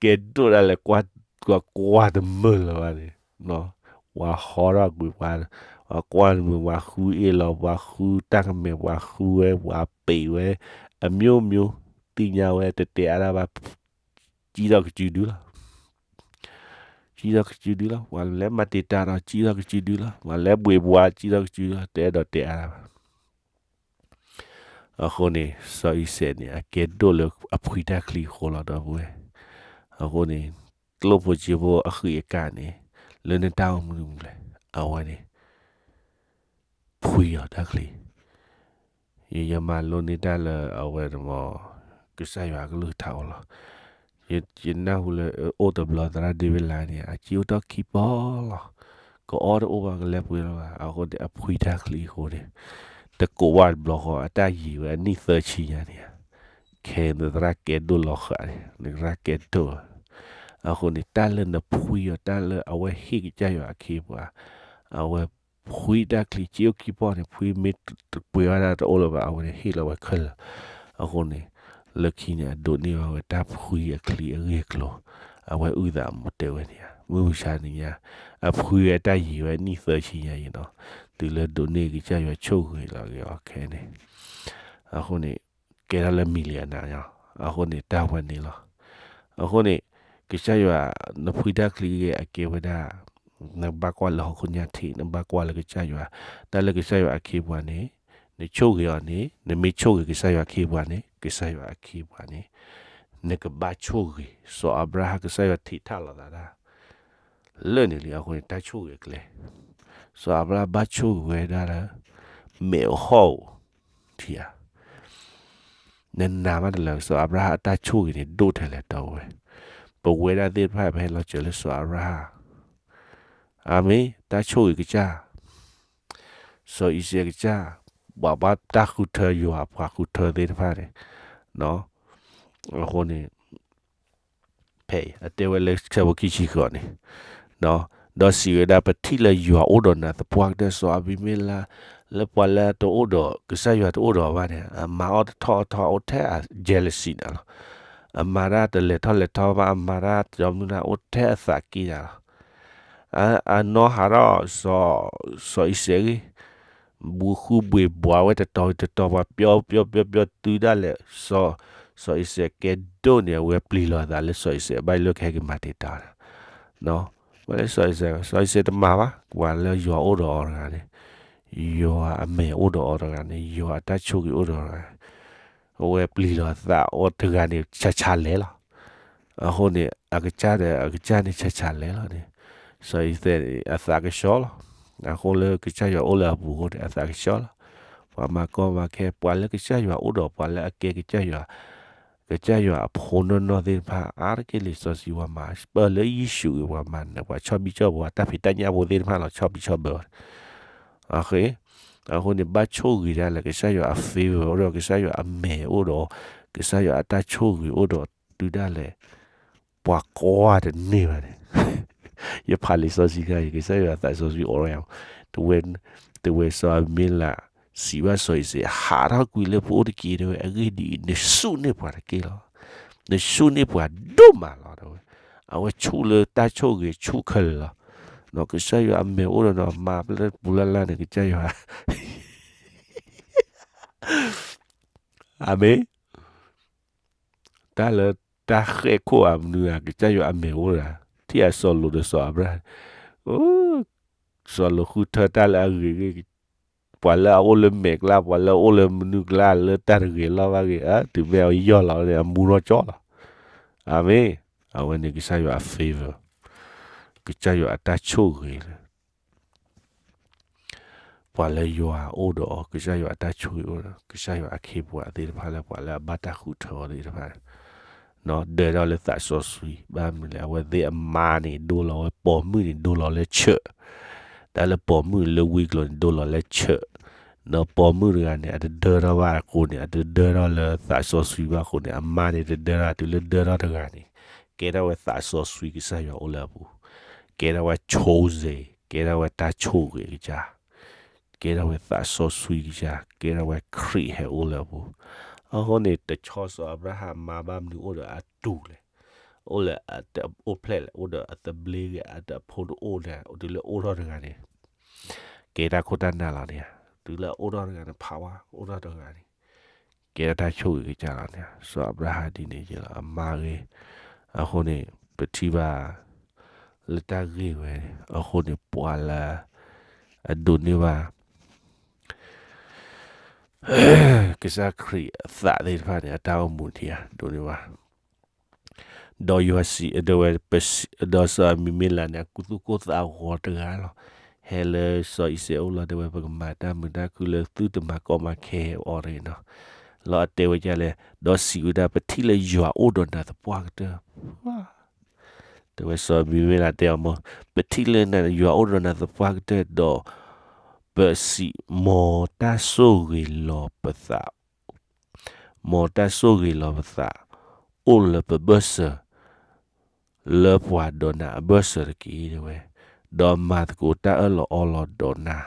ကဲဒိၣ်ဒၣ်လဲာ် ပှၤကွၢ်တမုာ်လၢၤဘၣ်န့ၣ်, ပှၤဟီထီၣ်ကွံာ်ပှၤ, ပှၤကွၢ်တမုာ် ပှၤဃုအ့ၣ်လီၤ, ပှၤဃုတၢ်ကမဲာ်, ပှၤဃုဝဲ, ပှၤပံးဝဲ, အမျိုးမျိုး, သ့ၣ်ညါဝဲ တတဲအါတၢ်ဘၣ်, စံၣ်ထီၣ်ကစုဒုလီၤ. စံၣ်ထီၣ်ကစုဒုလီၤ. ပှၤလဲၤမၤတံာ်တာ်ဒီး စံၣ်ထီၣ်ကစုဒုလီၤ. ပှၤလဲၤဘှံးဘှါ စံၣ်ထီၣ်ကစုဒုလီၤ. တအဲၣ်ဒိးတဲအါတၢ်ဘၣ်. အဃိန့ၣ် စီၤအံၤစဲးန့ၣ် အကဲဒိၣ်လၢအဖှံတၢ်ချံအဃိလီၤ ဒီပုၢ်ဝဲၢ်. အဃိန့ၣ် ကျိၣ်ဖိစ့ဖိအဃံးအကါန့ၣ် လၢနတၢ်အိၣ်မူန့ၣ် အဝဲန့ၣ် ဖှံအီၤတၢ်ချံ ယ ယမၤလိန့ၢ်တၢ်လၢအဝဲန့ၣ်မ့ၢ် ကစၢ်ယွၤအကလုၢ်ကထါအိၣ်လီၤ. ယ ယနၢ်ဟူလၢအိၣ်တဘျီသရၣ်ဒ့ဝ့ၢ်လါန့ၣ် အစ့အိၣ်ထီၣ်ခံပီလီၤ. ကအီၣ်တအိၣ်ဘၣ် ကလဲၤပှ့ၤလီၤဘၣ်. အဃိန့ၣ်အဖှံတၢ်ချံအဃိန့ၣ် တကိးဘၣ်တဘျီဃီ အတၢ်ယံာ်ဝဲအနံၣ်သၢဆံညါန့ၣ် ခဲနသရၣ်ကဲဒိၣ်လီၤဃာ်န့ၣ် နသရၣ်ကဲဒိၣ် အဃိန့ၣ် တၢ်လၢနဖှံအီၤ တၢ်လၢအဝဲဟ့ၣ်ကစၢ်ယွၤအခ့အပှၤ အဝဲဖှံတၢ်ချံ စ့အိၣ်ခံပီၢ်န့ၣ် ဖှံမ့ၢ်တပှ့ၤဘၣ်တၢ်တအိၣ်လၢၤဘၣ် အဝဲန့ၣ်ဟ့ၣ်လီၤဝဲခဲလၢာ်. အဃိန့ၣ် လၢခံန့ၣ် အဒိးန့ၢ်ဘၣ်ဝဲတၢ်ဖှံအချံအဂ့ၢ်အကျိၤ အဝဲအုၣ်သးမူတဲဝဲန့ၣ်ဧါ မုၢ်မဆါန့ၣ်ညါ အဖှံဝဲတၢ်ယံာ်ဝဲနံၣ်သၢဆံညါအံၤနီၤ တုၤလၢဒိးန့ၢ်ကစၢ်ယွၤဆိၣ်ဂ့ၤလီၤက့ၤအီၤခဲန့ၣ် အဃိန့ၣ် ကဲထီၣ်လၢ millionaire နီၤ အဃိန့ၣ် တၢ်ဝဲန့ၣ်လီၤ. အဃိန့ၣ် ကစၢ်ယွၤ နဖှံတၢ်ချံဂ့ၤအကဲဝဲဒၣ် နဘၣ်ကွၢ်လၢဟီၣ်ခိၣ်ညါထံး နဘၣ်ကွၢ်လၢကစၢ်ယွၤ တၢ်လၢကစၢ်ယွၤအခ့အပှၤန့ၣ် နဆိၣ်ဂ့ၤအီၤန့ၣ် နမ့ၢ်ဆိၣ်ဂ့ၤကစၢ်ယွၤအခ့အပှၤန့ၣ် ကစၢ်ယွၤအခ့အပှၤန့ၣ် နကဘၣ်ဆိၣ်ဂ့ၤ စီၤအၤဘြၤဟၣ်ကစၢ်ယွၤထံးထၣ်လီၤသးဒၣ် လၢန့ၣ်လံအဃိန့ၣ် တၢ်ဆိၣ်ဂ့ၤအကျဲ စီၤအၤဘြၤဟၣ်ဘၣ်ဆိၣ်ဂ့ၤဝဲဒၣ်လၢ မဲာ်ဟီၣ်ဧိၤ ထံဧါ နနာ်မးတလၢ စီၤအၤဘြၤဟၣ်အတၢ်ဆိၣ်ဂ့ၤန့ၣ် ဒိၣ်ထဲလဲၣ်တီဝဲ ပဝဲဒၣ်သ့ၣ်တဖၣ် ပဟဲလီၤစၢၤလၢစီၤအၤဘြၤဟၣ် အၤမ့ၣ် တၢ်ဆိၣ်ဂ့ၤကစၢ် စီၤအံၤစဲးကစၢ် ပှၤဘၣ်တၢ်ဃုထၢယွၤအပှၤဃုထၢသ့ၣ်တဖၣ်န့ၣ် အဃိန့ၣ် ဖဲအံၤ အတဲဝဲလၢဆၢဖိခံဆံဃိးန့ၣ် ဒီးစံးဝဲဒၣ်ပထံၣ်လၢယွၤအိၣ်ဒီးနၤသပှၢ်ကတၢၢ် စီၤအဘံမ့လး လၢပှၤလၢတအိၣ်ဒီး ကစၢ်ယွၤတအိၣ်ဒီးဘၣ်န့ၣ် အမၤအီၣ်တထီၣ်အထီၣ်အိၣ်ထဲအ jealousy န့ၣ်လီၤ. အမၤတၢ်တလဲၤထီၣ်လဲၤထီဘၣ် အမၤတၢ်တမနုၤန့ၣ် အိၣ်ထဲအသးက့ၢ်တၢ်လီၤ. အနီၢ်ဟးထီၣ် စီၤအံၤစဲးဂ့ၢ် ဘုဃုဘှ့းဘှီဝဲတတီၤတတီၤ ပှၤပျီပျီပျီပျီတုၤဒၣ်လဲာ် စီၤအံၤစဲးကဲဒိၣ်န့ၣ် အဝဲပျံၤလီၤအသးလၢစီၤအံၤစဲး ဘၣ်လၢကဟဲက့ၤမၤတံာ်တာ် ဝဲလၢစီၤအံၤစဲး စီၤအံၤစဲးတမၤဘၣ် ပှၤလၢယွၤအိၣ်ဒီးအီၤတဂၤန့ၣ် ယွၤအမဲာ်အိၣ်ဒီးအီၤတဂၤန့ၣ် ယွၤအတၢ်ဆိၣ်ဂ့ၤအိၣ်ဒီးအီၤတဂၤ အဝဲပျံၤလီၤအသးအီၤတဂၤန့ၣ် ဆးဆးလဲၤလီၤ. အဃိန့ၣ် အကစၢ်ဒီး အကစၢ်န့ၣ် ဆးဆးလဲၤလီၤန့ၣ် စီၤအံၤစဲးန့ၣ် အသးကဆှီလီၤ. အဃိလၢကစၢ်ယွၤအိၣ်လၢအပူၤအဃိန့ၣ် အသးကဆှီလီၤ. ပှၤမၤကီမၤခဲ ပှၤလၢကစၢ်ယွၤအိၣ်ဒီး ပှၤလၢအကဲကစၢ်ယွၤ ကစၢ်ယွၤအဖိနီၢ်နီၢ်သ့ၣ်တဖၣ် အါတက့ၢ်လံာ်စီဆှံပှၤမၤ ပၢၢ်လၢယ့ၣ်ၡူးဂ့ၤ ပှၤမၤနၢၤ ပှၤဆီၣ်ဘံၣ်ဆီၣ်ဘၢ တၢ်ဖံးတၢ်ညၣ်ဖိသ့ၣ်တဖၣ်လီၤ ဆီၣ်ဘံၣ်ဆီၣ်ဘၢ အဃိ အဃိန့ၣ် ဘၣ်ဆိၣ်ဂ့ၤဒၣ်လဲာ် ကစၢ်ယွၤအ favor အိၣ်ဒီး ကစၢ်ယွၤအမဲာ်အိၣ်ဒီး ကစၢ်ယွၤအတၢ်ဆိၣ်ဂ့ၤအိၣ်ဒီး တုၤဒၣ်လဲာ် ပှၤကွၢ်တန့ၢ်ဘၣ်န့ၣ် ယဖးလံာ်စီဆှံခါအံၤ ကစၢ်ယွၤအသးစီဆှံအိၣ်ရၣ် တဝဲ တဝဲစီၤအဘံမ့လး စံးဘၣ်စီၤအံၤစဲး ဟးထီၣ်ကွံာ်လၢပအိၣ်တက့ၢ် တဝဲ အဂ့ၢ်ဒ်အံၤ နဆူၣ်န့ၢ်ပှၤတက့ၢ်လီၤ. နဆူၣ်န့ၢ်ပှၤဒိၣ်မးလီၤ တဝဲ အဝဲဆူၣ်လၢတၢ်ဆိၣ်ဂ့ၤဆူၣ်ခဲလၢာ်လီၤ. ကစၢ်ယွၤအမဲာ်အိၣ်ဒီးနၤ မၤပလၢပူၤလၢ်လၢ်န့ၣ် ကစၢ်ယွၤ အၤမ့ၣ် တၢ်လၢတၢ်ဃဲၣ်ခိၣ်အမနုၤဧါ ကစၢ်ယွၤအမဲာ်အိၣ်ဒီး ထံၣ်အစီၤလိာ်ဒီးစီၤအၤဘြၤဟၣ် စီၤလိာ်ဃုထၢတၢ်လၢအဂ့ၤဂ့ၤ ပှၤလၢအအိၣ်လၢမဲာ်ကျါ ပှၤလၢအအိၣ်လၢမနုၤကျါ လၢတၢ်တဂ့ၤလီၢ်ဘၣ်ဂ့ၤ တုၤမ့ၢ်အယီၢ်လီၤန့ၣ် အမူထီၣ်ကၠီလီၤ. အၤမ့ၣ် အဝဲန့ၣ်ကစၢ်ယွၤအ favor ကစၢ်ယွၤအတၢ်ဆိၣ်ဂ့ၤလၢ ပှၤလၢယွၤအိၣ်ဒီးအီၤ ကစၢ်ယွၤအတၢ်ဆိၣ်ဂ့ၤအိၣ်ဒီး ကစၢ်ယွၤအခ့အပှၤသ့ၣ်တဖၣ်လၢပှၤလၢအဘၣ်တၢ်ဃုထၢအီၤသ့ၣ်တဖၣ် ဒၢးထီၣ်လၢသးစီဆှံ ဘၣ်မနုၤလဲၣ် အဝဲသ့ၣ်အမါန့ၣ် ဒိလီၤဝဲပိာ်မုၣ်န့ၣ် ဒိလီၤလၢဆၢး တၢ်လၢပိာ်မုၣ်လၢဝံကျိၤန့ၣ် ဒိလီၤလၢဆၢး ဒီးပိာ်မုၣ်တဂၤန့ၣ် အတဒၢထီၣ်ဘၣ်အဃိန့ၣ် အတဒၢထီၣ်လၢသးစီဆှံဘၣ်အဃိန့ၣ် အမါန့ၣ်တဒၢထီၣ် တုၤလၢဒၢထီၣ်တဂၤန့ၣ် ကဲထီၣ်ဝဲသးစီဆှံကစၢ်ယွၤအိၣ်လၢအပူၤ ကဲထီၣ်ဝဲ chosen ကဲထီၣ်ဝဲတၢ်ဆိၣ်ဂ့ၤကစၢ် ကဲထီၣ်ဝဲသးစီဆှံကစၢ် ကဲထီၣ်ဝဲခရံာ်ဟဲအိၣ်လၢအပူၤ အဃိန့ၣ် တဆီစီၤအၤဘြၤဟၣ်မါဘၣ်မနုၤအိၣ်ဒီးအတူၢ်လဲၣ် အိၣ်လၢအတအိၣ်ဖျဲၣ်လဲၣ် အိၣ်ဒီးအသဘျ့ဂ့ၤ အတၢ်ဖိတအိၣ်န့ၣ် တုၤလၢအိၣ်ထီၣ်တဂၤန့ၣ် ကဲတၢ်ခိၣ်တၢ်နၢ်လီၤန့ၣ် တုၤလၢအိၣ်ထီၣ်တဂၤန့ၣ် ဖးဝါ အိၣ်ထီၣ်တဂၤန့ၣ် ကဲထီၣ်တၢ်ဆိၣ်ဂ့ၤကစၢ်လီၤန့ၣ် စီၤအၤဘြၤဟၣ်ဒ်န့ၣ်ယဲလီၤ အမါဂ့ၤ အဃိန့ၣ် ပထံၣ်ဘၣ် လၢတၢ်ဂ့ၢ်ဝဲန့ၣ် အဃိန့ၣ် ပှၤလၢ အဒိးန့ၢ်ဘၣ် ကစၢ်ခရံာ်အသးသ့ၣ်တဖၣ်န့ၣ် အတၢ်အိၣ်မူထံဧါ ဒိးန့ၢ်ဘၣ် ဒီးယွၤစံး ဒီးဝဲ ဒီးစီၤအဘံမ့လးန့ၣ် အကူသူၣ်ကိၢ်သးဂီၤတဂၤလီၤ. ဟဲလၢစီၤအံၤစဲးအအိၣ်လီၤ တဲဝဲ ပကမၤတၢ်မုာ်တၢ်ခုၣ်လၢသုတမၤကီမၤခဲအီၤတဂ့ၤနီၤ. လီၤအတဲဝဲဒ်လဲၣ်, ဒီးစံးဝဲဒၣ် ပထံၣ်လၢယွၤအိၣ်ဒီးနၤသပှၢ်ကတၢၢ် တဲဝဲစီၤအဘံမ့လးတဲအီၤမ့ၢ် ပထံၣ်လၢယွၤအိၣ်ဒီးနၤသပှၢ်ကတၢၢ်ဒီး ပစံး မ်တၢ်ဆိၣ်ဂ့ၤလီၤပသး မ်တၢ်ဆိၣ်ဂ့ၤလီၤပသး အိၣ်လၢပဘၢၣ်စၢၤ လၢပှၤဒီးနၤအဘၢၣ်စၢၤတက့ၢ် တဲဝဲ, ဒီးမၤသကိးတၢ်အၢၣ်လီၤအီလီၤဒီးနၤ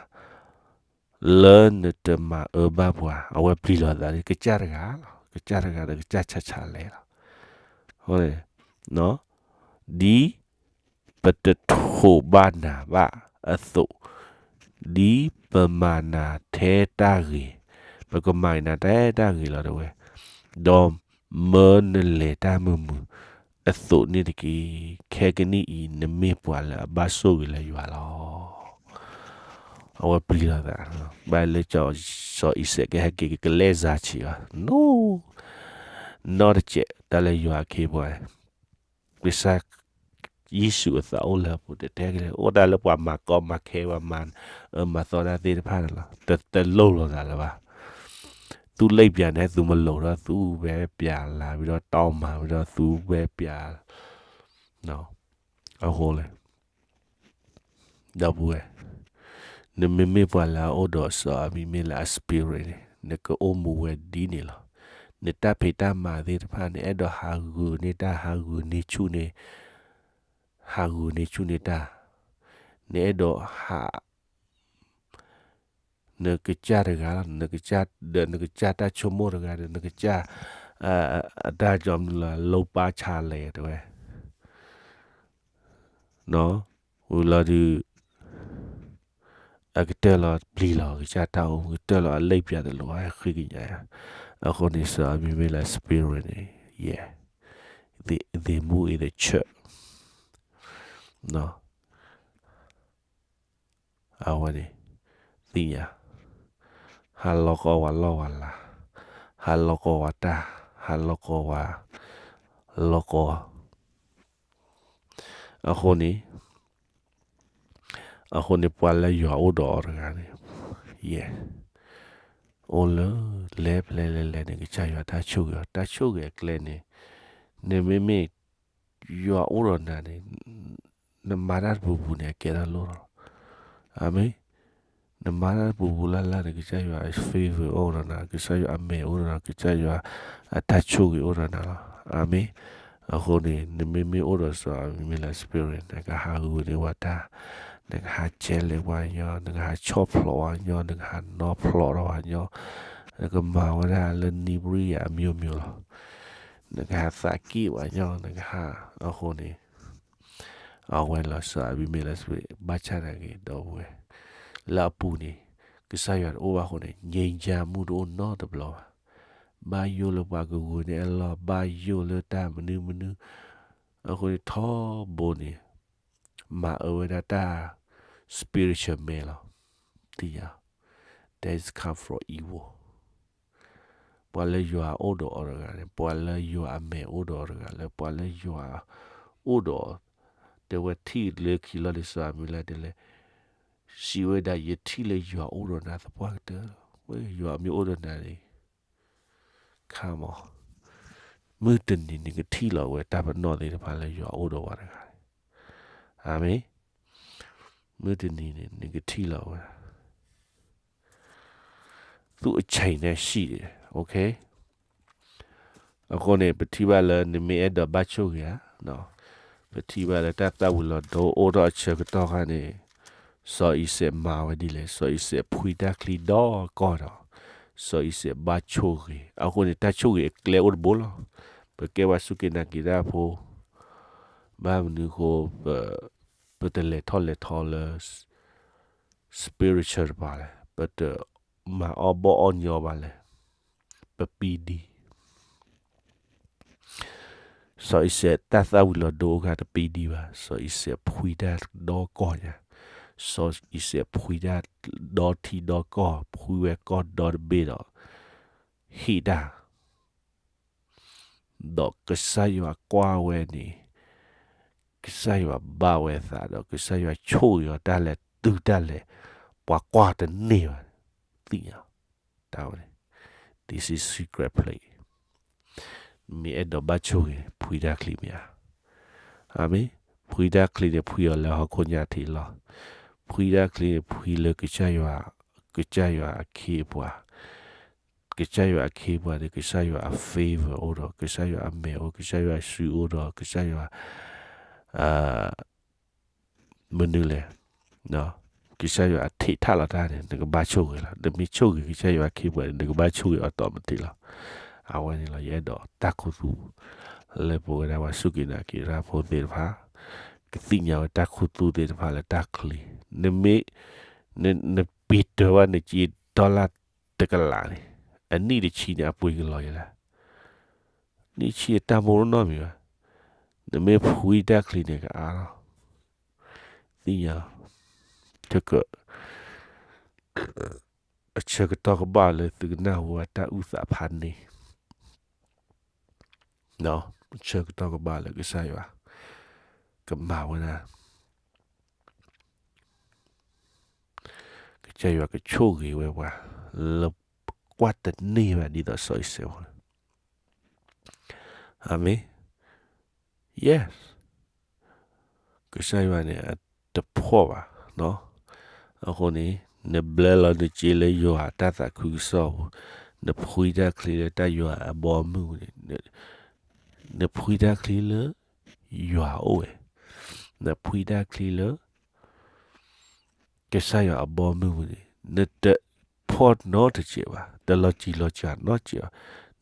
လၢနတမၤအၢဘၣ်ပှၤ, အဝဲပျံၤလီၤသး ကစၢ်တဂၤလီၤ, ကစၢ်တဂၤဒီးကစၢ်ဆးဆးလဲၣ်လီၤ. ဒ်ပတထိးဘၣ်နၤဘၣ်အသိး, ဒ်ပမၤနၤထဲတၢ်ဂ့ၤ, ပကမၤနၤထဲတၢ်ဂ့ၤလီၤ တဲဝဲ, ဒီးမၢနလဲၤတၢ်မုာ်မုာ် အသိးန့ၣ်တက့ၢ်. ခဲကနံၣ်အံၤ နမ့ၢ်ပှၤလၢအဘၣ်ဆိၣ်ဂ့ၤလၢယွၤလီၤ. အဝဲပျံၤလီၤသး, ဘၣ်လၢ စီၤအံၤစဲးကဟဲက့ၤကလဲၢ်စါဆံးအီၤ, နီတစဲး တၢ်လၢယွၤအခ့အပှၤ, ကစၢ်ယ့ၣ်ၡူးအသးအိၣ်လၢအပူၤ တတဲက့ၤလၢ အိၣ်ဒၣ်လၢပှၤမၤကီမၤခဲ ပှၤမၤအၢမၤသီတၢ်သ့ၣ်တဖၣ်န့ၣ်လီၤ. တလိၣ်လိာ်သးလၢၤဘၣ်. သူလ့ၣ်ပျၤန့ၣ် သူမလိာ်ဒီး သူဝဲပျၤလၢ်ဝံၤဒီး တီမၤဝံၤဒီး သူဝဲပျၤ အဃိလဲၣ်, ဒီပုၢ်ဝဲၢ်, နမ့မ့ၢ်ပှၤလၢအအိၣ်ဒီးစီၤအမံၤမ့ၢ်လၢအ spirit န့ၣ် နကအိၣ်မူဝဲဒ်န့ၣ်လီၤ. နတၢ်ဖံးတၢ်မၤသ့ၣ်တဖၣ် နအဲၣ်ဒိးဟးဂူာ်န့ၢ်တၢ် ဟးဂူာ်န့ၢ်ဆူၣ်န့ၢ်, ဟးဂူာ်န့ၢ်ဆူၣ်န့ၢ်တၢ်, နအဲၣ်ဒိးဟး နကစၢ်တဂၤလီၤ, နကစၢ်ဒီး နကစၢ်တၢ်ဆိကမိၣ်တဂၤဒီး နကစၢ် အတၢ်ကီမနုၤလီၤ လိပၢ်ဆါလဲၣ်တဲဝဲ, ဝံၤလီၤဒုး အကတၢၢ်လီၤပျံၤလီၤ ကစၢ်တၢ်အိၣ်မူ ကတၢၢ်လီၤအလ့ၣ်ပျၤတလိၣ် အဃ့ကညးယၤ, အဃိန့ၣ် စီၤအမံၤမ့ၢ်လၢ spirit န့ၣ် ယဲ, they move in the church အဝဲန့ၣ် သ့ၣ်ညါ, ဟးလီၤကီဝဲလီၢ်ဝဲလၤ, ဟးလီၤကီဝဲတၢ်, ဟးလီၤကီဝဲ, လီၤကီ, အဃိန့ၣ်, အဃိန့ၣ် ပှၤလၢယွၤအိၣ်ဒီးအီၤတဂၤန့ၣ်, ယဲ, အိၣ်လၢ လဲၤဖဲလဲၣ်လဲၣ်န့ၣ် ကစၢ်ယွၤတၢ်ဆိၣ်ဂ့ၤအီၤ, တၢ်ဆိၣ်ဂ့ၤအကျဲန့ၣ်, နမ့မ့ၢ် ယွၤအိၣ်ဒီးနၤန့ၣ်, နမၤတၢ်တပူၤပူၤန့ၣ် အကဲထီၣ်လိၣ်လီၤ. အၤမ့ၣ်, နမၤတၢ်တပူၤပူၤလၢ်လၢ်န့ၣ် ကစၢ်ယွၤအ favor အိၣ်ဒီးနၤ, ကစၢ်ယွၤအမဲာ်အိၣ်ဒီးနၤ, ကစၢ်ယွၤအတၢ်ဆိၣ်ဂ့ၤအိၣ်ဒီးနၤလီၤ. အၤမ့ၣ်, အဃိန့ၣ် နမ့မ့ၢ်အိၣ်ဒီးစီၤအမံၤမ့ၢ်လၢ spirit နကဟးဂူာ်န့ၢ်ဝဲတၢ်, နကဟးကဲလဲၤပှၤညီ, နကဟးဆီၣ်ဖျိးပှၤညီ, နကဟးနီၢ်ဖျိးထီၣ်ပှၤညီ, နကမၤဝဲဒၣ်လၢနံၤဘြံယၤအမျိုးမျိုးလီၤ. နကဟးသးက့ၣ်ပှၤညီ, နကဟး, အဃိန့ၣ် အဝဲလီၤစီၤအမံၤမ့ၢ်လၢ spirit ဘၣ်ဆၣ်သနာ်က့ ဒီပုၢ်ဝဲၢ်, လၢအပူၤန့ၣ် ကစၢ်ယွၤတအိၣ်ဘၣ်အဃိန့ၣ် ငြိမ်းချမ်းမှု တအိၣ်နီတဘျီဘၣ်. ဘၣ်ယိၣ်လၢပှၤကဂုာ်န့ၢ်အလီၢ်, ဘၣ်ယိၣ်လၢတၢ်မနုၤမနုၤ, အဃိန့ၣ်ထီဘိန့ၣ် မၤအၢဝဲဒၣ်တၢ် spiritual မဲလီၤ. သ့ၣ်ညါ, that is come from evil. ပှၤလၢယွၤအိၣ်ဒီးအီၤတဂၤန့ၣ်, ပှၤလၢယွၤအမဲာ်အိၣ်ဒီးအီၤတဂၤလၢ ပှၤလၢယွၤအိၣ်ဒီးအီၤ, တဲဝဲထံၣ်လၢခံလီၤလံ စီၤအမံၤလၢဒ်လဲၣ်, စံးဝဲဒၣ် ယထံၣ်လၢယွၤအိၣ်ဒီးနၤသပှၢ်ကတၢၢ်, ဝဲယွၤမ့ၢ်အိၣ်ဒီးနၤန့ၣ် ခါမီၤ, မုၢ်တနံၤန့ၣ် နကထံၣ်လီၤဝဲတၢ်ပနီၣ်သ့ၣ်တဖၣ်လၢယွၤအိၣ်ဒီးဝဲတဂၤန့ၣ်, အၤမ့ၣ်, မုၢ်တနံၤန့ၣ် နကထံၣ်လီၤဝဲ သူ့အချိန်နဲ့ရှိတယ်, okay. အဃိန့ၣ် ပထံၣ်ဘၣ်လၢနမ့ၢ်အဲၣ်ဒိးဘၣ်ဆိၣ်ဂ့ၤဧါ, ပထံၣ်ဘၣ်လၢတၢ်သၣ်ဝံၤလီၤဒိအိၣ်ထီၣ်အဆၢကတီၢ်ခါန့ၣ်, စီၤအံၤစဲးမၤဝဲဒ်လဲၣ်, စီၤအံၤစဲးဖှံတၢ်ချံဒီကီၢ်ဒီး, စီၤအံၤစဲးဘၣ်ဆိၣ်ဂ့ၤ, အဃိန့ၣ် တၢ်ဆိၣ်ဂ့ၤအကျဲအိၣ်တဘိလီၤ. ပကဲပှၤစူၢ်က့ၤနာ်က့ၤတၢ်ဖိ, ဘၣ်မနုၤဃိ ပတလဲၤထီၣ်လဲၤထီလၢ spiritual တပၤလဲၣ်, ပတမၤအီၣ်ဘီၣ်အီၣ်ညီဘၣ်လဲၣ်, ပပံဒံ, စီၤအံၤစဲးတၢ်သၣ်ဝံၤလီၤဒိအိၣ်ခါတပံဒံဘၣ်, စီၤအံၤစဲးဖှံတၢ်ဒီကီၢ်ညါ, စီၤအံၤစဲးဖှံတၢ်ဒီထံဒီကီၢ်, ဖှံဝဲကီၢ်ဒီတဘ့ၣ်ဒီး, ဟ့ၣ်တၢ် ဒီးကစၢ်ယွၤကွၢ်ဝဲန့ၣ်, ကစၢ်ယွၤဘၣ်ဝဲသးဒီး ကစၢ်ယွၤဆိၣ်ဂ့ၤအီၤတၢ်လဲၤတုၤတၢ်လဲၤ, ပှၤကွၢ်တန့ၢ်ဘၣ်, သ့ၣ်ညါ, တၢ်ဝဲန့ၣ်, this is secret place. မ့ၢ်အဲၣ်ဒိးဘၣ်ဆိၣ်ဂ့ၤ ဖှံတၢ်ချံမ့ၢ်ဧါ. အၤမ့ၣ်, ဖှံတၢ်ချံန့ၣ် ဖှံအီၤလၢဟီၣ်ခိၣ်ညါထံးလီၤ. ဖှံတၢ်ချံန့ၣ် ဖှံလၢကစၢ်ယွၤ, ကစၢ်ယွၤအခ့အပှၤ ကစၢ်ယွၤအခ့အပှၤန့ၣ် ကစၢ်ယွၤအ favor အိၣ်ဒီး, ကစၢ်ယွၤအမဲာ်အိၣ်, ကစၢ်ယွၤအစုအိၣ်ဒီး, ကစၢ်ယွၤ, မနုၤလဲၣ်, ကစၢ်ယွၤအထံးထးလီၤတၢ်န့ၣ် နကဘၣ်ဆိၣ်ဂ့ၤလီၤ. နမ့ၢ်ဆိၣ်ဂ့ၤကစၢ်ယွၤအခ့အပှၤန့ၣ် နကဘၣ်ဆိၣ်ဂ့ၤအီၤ automatic လီၤ. အဝဲန့ၣ်လီၤ ယအဲၣ်ဒိးတၢ်ခူသူၣ် လၢပဝဲဒၣ်ပှၤစူၢ်က့ၤနာ်က့ၤတၢ်ဖိသ့ၣ်တဖၣ် ကသ့ၣ်ညါဝဲတၢ်ခူသူၣ်သ့ၣ်တဖၣ်လၢတၢ်ချံ. နမ့ၢ်, နပ့ၤတၢၤဘၣ်နက့ dollar တကလးန့ၣ် အနံၣ်တဆံန့ၣ် အပှ့ၤကလီၤယဲလဲၣ်. နံၣ်ဆံအတၢ်မိၣ်နီတမံၤဘၣ်. နမ့ၢ်ဖှံတၢ်ချံန့ၣ်ကအါလီၤ. သ့ၣ်ညါ, တက, အဆၢကတီၢ်ကဘၣ်လၢသုကနၢ်ဟူဝဲတၢ်အုၣ်သးဖးန့ၣ်, အဆၢကတီၢ်ကဘၣ်လၢကစၢ်ယွၤ ကမၤဝဲဒၣ် ကစၢ်ယွၤကဆိၣ်ဂ့ၤဝဲပှၤ လၢကွၢ်တန့ၢ်ဘၣ်ဒ်သိးစီၤအံၤစဲးဖိ, အၤမ့ၣ်, yes, ကစၢ်ယွၤန့ၣ် အတဖှီၣ်ဘၣ်, အဃိန့ၣ် နဘျၢလီၤနစ့လၢယွၤအတၢ်သးခုကစီၣ်ပူၤ, နဖှံတၢ်ချံလၢတၢ်ယွၤအဘီအမုၢ်ပူၤန့ၣ်, နဖှံတၢ်ချံလၢ ယွၤအိၣ်ဝဲ, နဖှံတၢ်ချံလၢ ကစၢ်ယွၤအဘီအမုၢ်ပူၤန့ၣ် နတဖှီၣ်နီတစဲးဘၣ်, တလီၤစှၤလီၤစှၤနီတစဲးဘၣ်.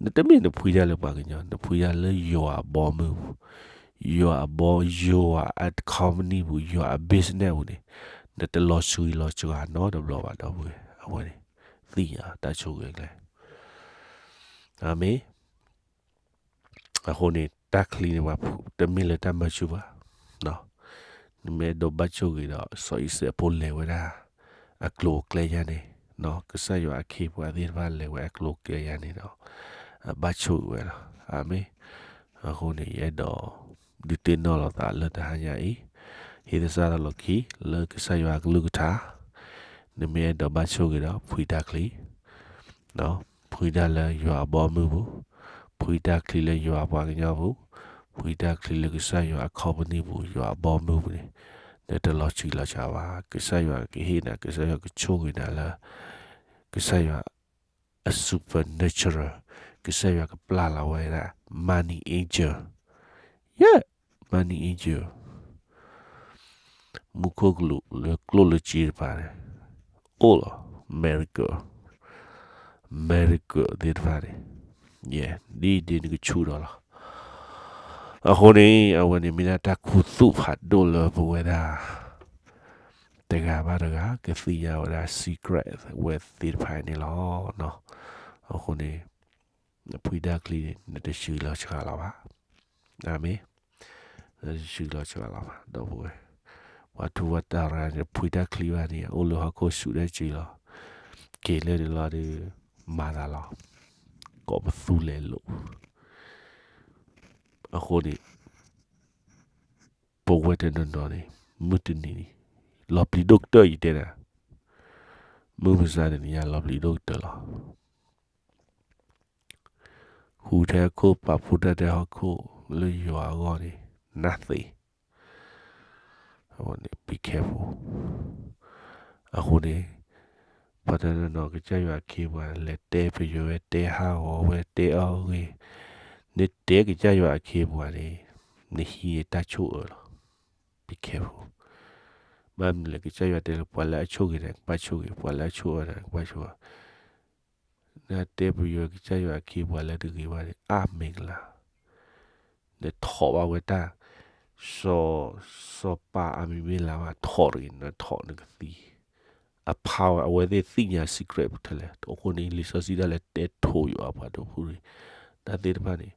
နတမ့ၢ်နဖှံတၢ်လၢပှၤကညီ, နဖှံတၢ်လၢယွၤအဘီအမုၢ်ပူၤ, ယွၤအဘီ, ယွၤအ company ပူၤ, ယွၤအ business ပူၤန့ၣ် နတလီၤစှၤလီၤစှၤနီတဘျီဘၣ် ဒီပုၢ်ဝဲၢ်, အဝဲန့ၣ် သ့ၣ်ညါတၢ်ဆိၣ်ဂ့ၤကျဲ, အၤမ့ၣ်. အဃိန့ၣ် တၢ်ချံန့ၣ် ပှၤတမ့ၢ်လၢတၢ်မၤဆူၣ်ဘၣ်, နမ့ၢ်အဲၣ်ဒိးဘၣ်ဆိၣ်ဂ့ၤဒီး စီၤအံၤစဲးဖိလဲၤဝဲဒၣ် အကျိၤအကျဲယါန့ၣ်, ကစၢ်ယွၤအခ့အပှၤသ့ၣ်တဖၣ်လဲၤဝဲအကျိၤအကျဲယါန့ၣ်ဒီး အဘၣ်ဆိၣ်ဂ့ၤဝဲလီၤ. အၤမ့ၣ်. အဃိန့ၣ် ယအဲၣ်ဒိး ဒုးသ့ၣ်နီၣ်လီၤသးလၢတဟါညါအံၤ, ဟ့ၣ်သဆၣ်ထီၣ်လီၢ်ခံ လၢကစၢ်ယွၤအကလုၢ်ကထါ, နမ့ၢ်အဲၣ်ဒိးဘၣ်ဆိၣ်ဂ့ၤဒီး ဖှံတၢ်ချံ ဖှံတၢ်လၢယွၤအဘီအမုၢ်ပူၤ, ဖှံတၢ်ချံလၢယွၤအပှၤကညီပူၤ, ဖှံတၢ်ချံလၢကစၢ်ယွၤအ company ပူၤ, ယွၤအဘီအမုၢ်ပူၤန့ၣ် နတလီၤစှၤလီၤစှၤဘၣ်. ကစၢ်ယွၤကဟ့ၣ်နၤ, ကစၢ်ယွၤကဆိၣ်ဂ့ၤနၤလၢ ကစၢ်ယွၤအ supernatural, ကစၢ်ယွၤကပျၢ်လီၤဝဲဒၣ် money angel, yeah, money angel, မူခိၣ်ကလူးလၢကျိၣ်လၢစ့တဖၣ်န့ၣ် အိၣ်လီၤ. Miracle, miracle သ့ၣ်တဖၣ်န့ၣ် ယဲ ဒ်ဒ်နကဆူၣ်ဒီးလီၤ. အဃိန့ၣ် အဝဲန့ၣ်မ့ၢ်ဒၣ်တၢ်ခူသူၣ်ဖးဒိၣ်လၢပဝဲဒၣ် တဂၤဘၣ်တဂၤ ကသ့ၣ်ညါဝဲဒၣ် secret ဝဲသ့ၣ်တဖၣ်န့ၣ်လီၤ. အဃိန့ၣ် နဖှံတၢ်ချံန့ၣ် နတစှၤလီၤစှၤလီၤဘၣ်. အၤမ့ၣ်. နတစှၤလီၤစှၤလီၤဘၣ် ဒီပုၢ်ဝဲၢ်, ပှၤထူးပှၤတီၤတဂၤန့ၣ် ဖှံတၢ်ချံဘၣ်န့ၣ် အိၣ်လၢဟီၣ်ခိၣ်ဆူၣ်ဒဲက့ၤလီၤ. က့ၤလၢန့ၣ်လီၤဒီး မၤသးလီၤ. ကိးပသူလဲၤလိာ်. အဃိန့ၣ် ပဝဲတနီၤနီၤန့ၣ် မုၢ်တနံၤန့ၣ် လီၤပျံၤဒိၣ်ကတၢၢ်ယတဲနၤ, မုၢ်မဆါတနံၤညါလီၤပျံၤဒိၣ်ကတၢၢ်လီၤ. ဟူးထဲအခိၣ် ပာ်ဖှိၣ်တၢ်ထဲဟီၣ်ခိၣ် လၢယွၤအဂီၢ်န့ၣ် nothing. အဃိန့ၣ် be careful. အဃိန့ၣ် ပှၤတနီၤနီၤ ကစၢ်ယွၤအခ့အပှၤ လဲၤတဲပယွဲ တဲဟးဂီၤဝဲ တဲအီၣ်ဂ့ၤ, နတဲကစၢ်ယွၤအခ့အပှၤန့ၣ် နဟံးန့ၢ်တၢ်ဆိၣ်အၢလီၤ. Be careful. ဘၣ်မနုၤလဲၣ် ကစၢ်ယွၤတဲလၢ ပှၤလၢအဆိၣ်ဂ့ၤနၤ ကဘၣ်ဆိၣ်ဂ့ၤ, ပှၤလၢအဆိၣ်အၢနၤ ကဘၣ်ဆိၣ်အၢ. နတဲပယွဲကစၢ်ယွၤအခ့အပှၤလၢတဂ့ၤဘၣ်န့ၣ် အါမ့ၢ်ကလၤ, နထိးဘၣ်ဝဲတၢ်, စီၤ, စီၤပၤအမံၤမ့ၢ်လၢ်ဘၣ် ထိးတဂ့ၤ, နထိးနကသံ, အဖါဝဲ အဝဲသ့ၣ်သ့ၣ်ညါ secret ထဲလဲၣ်. အဃိန့ၣ် လံာ်စီဆှံဒၣ်လဲာ်တဲထိးယွၤအပှၤဒီပုၢ်ဝဲၢ်, တၢ်သ့ၣ်တဖၣ်န့ၣ်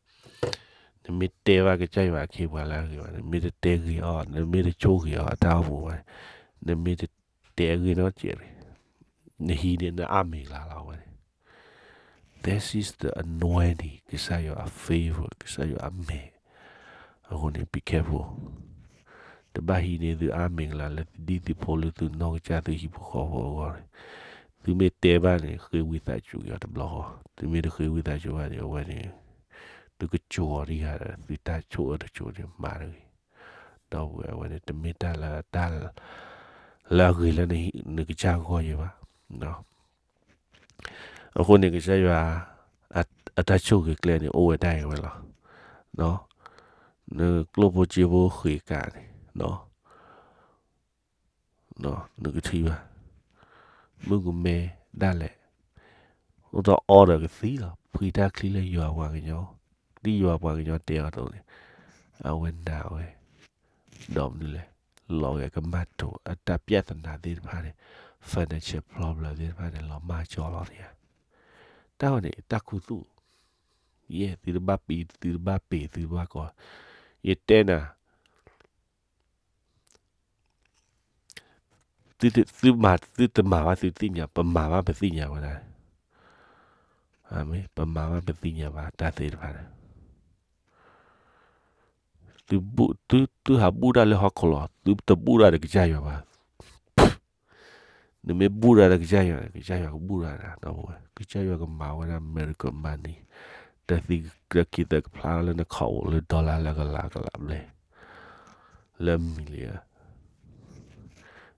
နမ့ၢ်တဲဘၣ်ကစၢ်ယွၤအခ့အပှၤလၢအဂ့ၤဘၣ်, နမ့ၢ်တတဲဂ့ၤအီၤ, နမ့ၢ်တဆိၣ်ဂ့ၤအီၤ အတၢ်အိၣ်မူဘၣ်, နမ့ၢ်တတဲအဂ့ၤနီတစဲးန့ၣ် နဟံးန့ၢ်နအါမ့ၢ်ကလၤလီၤဝဲန့ၣ်. This is the anointing, ကစၢ်ယွၤအ favor, ကစၢ်ယွၤအမဲာ်. အဃိန့ၣ် be careful. တဘၣ်ဟံးန့ၢ်သုအါမ့ၢ်ကလၤလၢသုဒံၣ်သုဖိလၢသုနီၢ်ကစၢ်သုဟံၣ်ဖိဃီဖိအဂီၢ်န့ၣ်. သုမ့ၢ်တဲဘၣ်န့ၣ် ဃ့ဝံသးစူၤက့ၤအီၤတဘျီဃီ, သုမ့ၢ်တဃ့ဝံသးစူၤဘၣ်န့ၣ် အဝဲန့ၣ် သုကစိာ်အီၤတဂၤဒီး သုတၢ်ဆိၣ်အၢတစိၤန့ၣ် မၤတဂ့ၤ. ဒီပုၢ်ဝဲၢ် အဝဲန့ၣ် တမ့ၢ်တၢ်လၢ တၢ် လၢအဂ့ၤလၢနကစၢ်ဂီၢ်ယဲဘၣ်. အဃိန့ၣ် ကစၢ်ယွၤ အတၢ်ဆိၣ်ဂ့ၤကျဲန့ၣ် အိၣ်ဝဲဒၣ်အံၤဝဲလီၤ. နကျိၣ်ဖိစ့ဖိဃ့ကၤန့ၣ် နကထံၣ်ဘၣ်, မုၣ်ကမဲဒၣ်လဲာ် အိၣ်ဒီးအီဒီးကသံလီၤ. ဖှံတၢ်ချံလၢယွၤပှၤကညီ, ဒ်ယွၤပှၤကညီတဲအီၤအသိးန့ၣ်, အဝဲနာ်ဝဲ, ဒီးမနုၤလဲၣ်, လီၤဂာ်ကမၣ်တိၤ အတၢ် ပြဿနာ သ့ၣ်တဖၣ်န့ၣ်, financial problem သ့ၣ်တဖၣ်န့ၣ် လီၤမၢ်ကၠီလီၤန့ၣ်ဧါ. တၢ်ဝဲန့ၣ် တၢ်ခူသူၣ် ယဲၢ် သုတဘၣ်ပံၤ သုတဘၣ်ပ့ၤ သုတဘၣ်ကီ, ယတဲနၤ, သုတမၤဘၣ်သုသ့ၣ်ညါ, ပမၤဘၣ်ပသ့ၣ်ညါဝဲဒၣ်, ပမၤဘၣ်ပသ့ၣ်ညါဘၣ်တၢ်သ့ၣ်တဖၣ်န့ၣ်, သုဟးဘူၣ်တၢ်လၢဟီၣ်ခိၣ်လီၤ, သုတဘူၣ်တၢ်ဒီးကစၢ်ယွၤဘၣ်. နမ့ၢ်ဘူၣ်တၢ်ဒီးကစၢ်ယွၤန့ၣ် ကစၢ်ယွၤကဘူၣ်တၢ်ဒီး, ကစၢ်ယွၤကမၤဝဲဒၣ် miracle money, တၢ်သံတၢ်ခံသၢကဖျါလၢနခီၣ်အိၣ်လၢ dollar လၢကလးကလးဘျဲၣ်, လၢ million,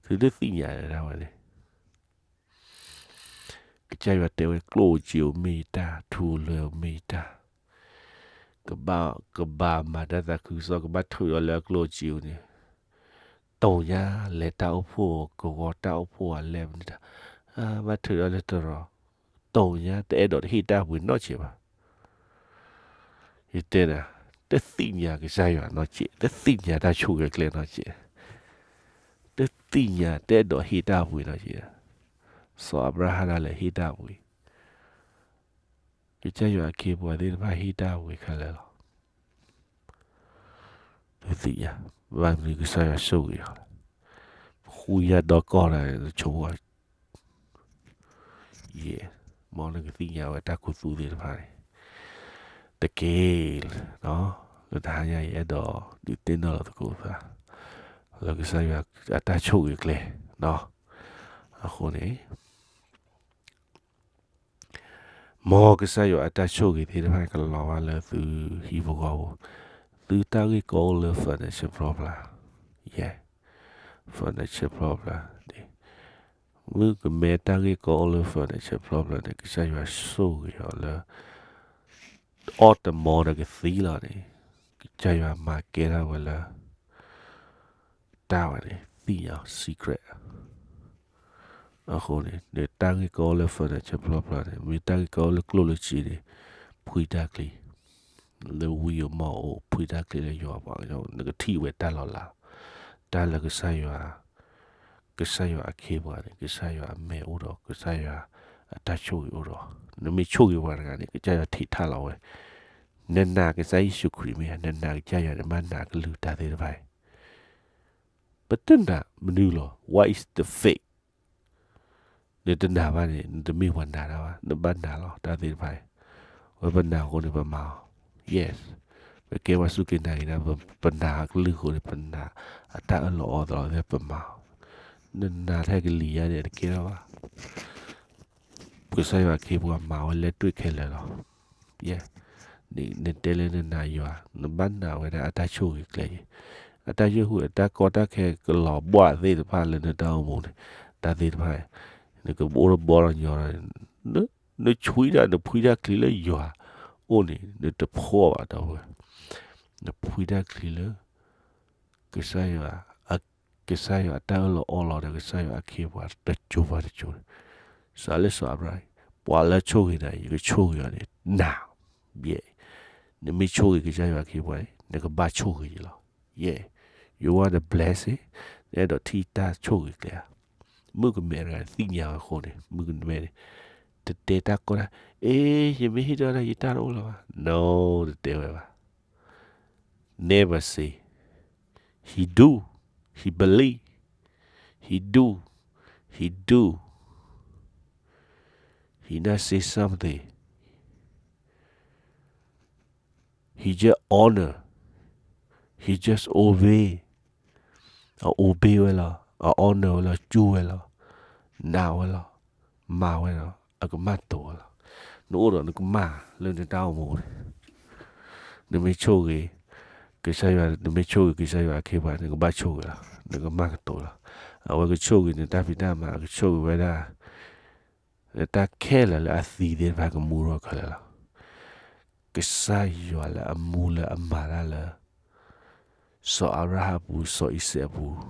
သုတသ့ၣ်ညါဒၣ်ဝဲန့ၣ် ကစၢ်ယွၤတဲဝဲ ကျိၣ်ဧိၤစ့ဧိၤမ့ၢ်ယတၢ်, ထူဧိၤလွဲဧိၤမ့ၢ်ယတၢ်, ကဘၣ်, ကဘၣ်မၤတၢ်သးခုကစီၣ်, ကဘၣ်ထုးအီၤလၢအကျိၣ်ဧိၤစ့ဧိၤန့ၣ်, တိၢ်ညါ, လဲၤတၢ်အိၣ်ဖှိၣ်, ကဝီၤတၢ်အိၣ်ဖှိၣ်အလဲၢ်မနုၤတၢ်, ဘၣ်ထုးအီၤလၢတရီၤ, တိၢ်ညါ, တအဲၣ်ဒိးတဟ့ၣ်တၢ်ပှ့ၤနီတစဲးဘၣ်. ယတဲနၤ, တသ့ၣ်ညါကစၢ်ယွၤနီတစဲး, တသ့ၣ်ညါတၢ်ဆိၣ်ဂ့ၤကျဲနီတစဲး, တသ့ၣ်ညါတအဲၣ်ဒိးဟ့ၣ်တၢ်ပှ့ၤနီတစဲး, စီၤအၤဘြၤဟၣ်ဒၣ်လဲာ်ဟ့ၣ်တၢ်ပှ့ၤ, ကစၢ်ယွၤအခ့အပှၤသ့ၣ်တဖၣ်ဟ့ၣ်တၢ်ပှ့ၤခဲလၢာ်လီၤ. တသ့ၣ်ညါ, ဘၣ်မနုၤကစၢ်ယွၤဆိၣ်ဂ့ၤအီၤလဲၣ်, ဃုယၤဒီကီၢ်ဒၣ်န့ၣ် တဆိကမိၣ် ယဲၢ်, မ်နကသ့ၣ်ညါဝဲတၢ်ခူသူၣ်သ့ၣ်တဖၣ်န့ၣ်, တက့ၢ်, လၢတဟါညါအံၤအဲၣ်ဒိးဒုးသ့ၣ်နီၣ်လီၤသကိးသး, လၢကစၢ်ယွၤအတၢ်ဆိၣ်ဂ့ၤကျဲ, အဃိန့ၣ် မ်ကစၢ်ယွၤအတၢ်ဆိၣ်ဂ့ၤသ့ၣ်တဖၣ်ကလီၤဘၣ်လၢသုဟံၣ်ဖိဃီဖိ, သုတၢ်ဂ့ၢ်ကီအိၣ်လၢ financial problem, ယဲၢ်, financial problem, မုၣ်ကမဲတၢ်ဂ့ၢ်ကီအိၣ်လၢ financial problem န့ၣ် ကစၢ်ယွၤဆိၣ်ဂ့ၤအီၤလၢ အီၣ်တမီဒီးကသံလီၤန့ၣ်, ကစၢ်ယွၤမၤကဲထီၣ်ဝဲလၢ တၢ်ဝဲန့ၣ် သ့ၣ်ညါ secret အဃိန့ၣ် နတၢ်ဂ့ၢ်ကီအိၣ်လၢ financial problem န့ၣ် မ့ၢ်တၢ်ဂ့ၢ်ကီအိၣ်လၢကျိၣ်လၢစ့န့ၣ် ဖှံတၢ်ချံ လၢဝံဧိၤမီၢ်ဧိၤ ဖှံတၢ်ချံလၢယွၤပှၤကညီ နကထံၣ်ဝဲတၢ်လီၤလး, တၢ်လၢကစၢ်ယွၤ, ကစၢ်ယွၤအခ့အပှၤန့ၣ် ကစၢ်ယွၤအမဲာ်အိၣ်ဒီး ကစၢ်ယွၤအတၢ်ဆိၣ်ဂ့ၤအိၣ်ဒီး နမ့ၢ်ဆိၣ်ဂ့ၤပှၤတဂၤန့ၣ် ကစၢ်ယွၤထံးထးလီၤဝဲ, နနာ်ကစၢ်ယ့ၣ်ၡူးခရံာ်မ့ၢ်ဧါ, နနာ်ကစၢ်ယွၤန့ၣ် ဘၣ်နာ်ကလုၢ်တၢ်သ့ၣ်တဖၣ်အံၤ ပတနာ်မနုၤလီၤ. What is the faith? နတနာ်ဘၣ်န့ၣ် နတမ့ၢ်ပှၤနာ်တၢ်ဘၣ်, နဘၣ်နာ်လီၤ တၢ်သ့ၣ်တဖၣ်အံၤ, ဝဲပနာ်အဃိန့ၣ် ပမၤအီၤ, yes, ပကဲပှၤစူၢ်က့ၤနာ်က့ၤတၢ်, ပနာ်အကလုၢ်အဃိန့ၣ် ပနာ်အတၢ်အၢၣ်လီၤအီလီၤသ့ၣ် ပမၤအီၤ, နနာ်ထဲကလံၤယါန့ၣ် တကဲထီၣ်ဘၣ် ကစၢ်ယွၤအခ့အပှၤမၤဝဲလဲၢ်တွ့ၣ်ခဲလၢာ်လီၤ. ယဲ, နတဲလၢနနာ်ယွၤ, နဘၣ်နာ်ဝဲဒၣ်အတၢ်ဆိၣ်ဂ့ၤကျဲ, အတၢ်ဆိၣ်ဂ့ၤ အတၢ်ကီတၢ်ခဲကလီၤဘှါသ့ၣ်တဖၣ်လၢနတၢ်အိၣ်မူန့ၣ်, တၢ်သ့ၣ်တဖၣ်, နကအိၣ်တဘီတညီ, နဆွံတၢ် နဖှံတၢ်ချံလၢယွၤအိၣ်န့ၣ် နတဖှီၣ်ဘၣ်ဒီးဝဲ, နဖှံတၢ်ချံလၢ ကစၢ်ယွၤ, ကစၢ်ယွၤအတၢ်အၢၣ်လီၤအီလီၤဒီး ကစၢ်ယွၤအခ့အပှၤတစိၤဘၣ်တစိၤန့ၣ်, စးလၢစီၤအၤဘြၤဟၣ်, ပှၤလၢဆိၣ်ဂ့ၤနၤ ယကဆိၣ်ဂ့ၤအီၤန့ၣ် နာ်, ယဲ, နမ့ၢ်ဆိၣ်ဂ့ၤကစၢ်ယွၤအခ့အပှၤန့ၣ် နကဘၣ်ဆိၣ်ဂ့ၤယဲလီၤ. ယဲ, you want the blessing, နအဲၣ်ဒိးထံၣ်တၢ်ဆိၣ်ဂ့ၤကျဲဧါ. မုၣ်ကမဲတဂၤသ့ၣ်ညါဝဲအဃိန့ၣ် မုၣ်ကမဲန့ၣ် တတဲတၢ်ကီတၢ်, အ့ ယမ့ၢ်ဟ့ၣ်တၢ်ဒီး ယတၢ်တအိၣ်လၢၤဘၣ်, no, တတဲဝဲဘၣ်. Never say, he do, he believe, he do, he do, he not say something, he just honor, he just obey, အ obey ဝဲလီၤ, အ honor ဝဲလီၤ, စူၢ်ဝဲလီၤ, နာ်ဝဲလီၤ, မၤဝဲလီၤ, အကမၣ်ကတိၤဝဲလီၤ. နအိၣ်ဒီးနကမၣ်လၢနတၢ်အိၣ်မူန့ၣ်, နမ့ၢ်ဆိၣ်ဂ့ၤ ကစၢ်ယွၤ, နမ့ၢ်ဆိၣ်ဂ့ၤကစၢ်ယွၤအခ့အပှၤ နကဘၣ်ဆိၣ်ဂ့ၤလီၤ, နကမၣ်ကတိၤလီၤ. အဝဲကဆိၣ်ဂ့ၤနတၢ်ဖံးတၢ်မၤ, ကဆိၣ်ဂ့ၤဝဲဒၣ် နတၢ်ခဲလၢာ်လၢအသံသ့ၣ်တဖၣ်ကမူထီၣ်ခဲလၢာ်လီၤ. ကစၢ်ယွၤလၢအမူလၢအမၤတၢ်လၢ စီၤအၤဘြၤဟၣ်အပူၤ, စီၤအံၤစဲးအပူၤ,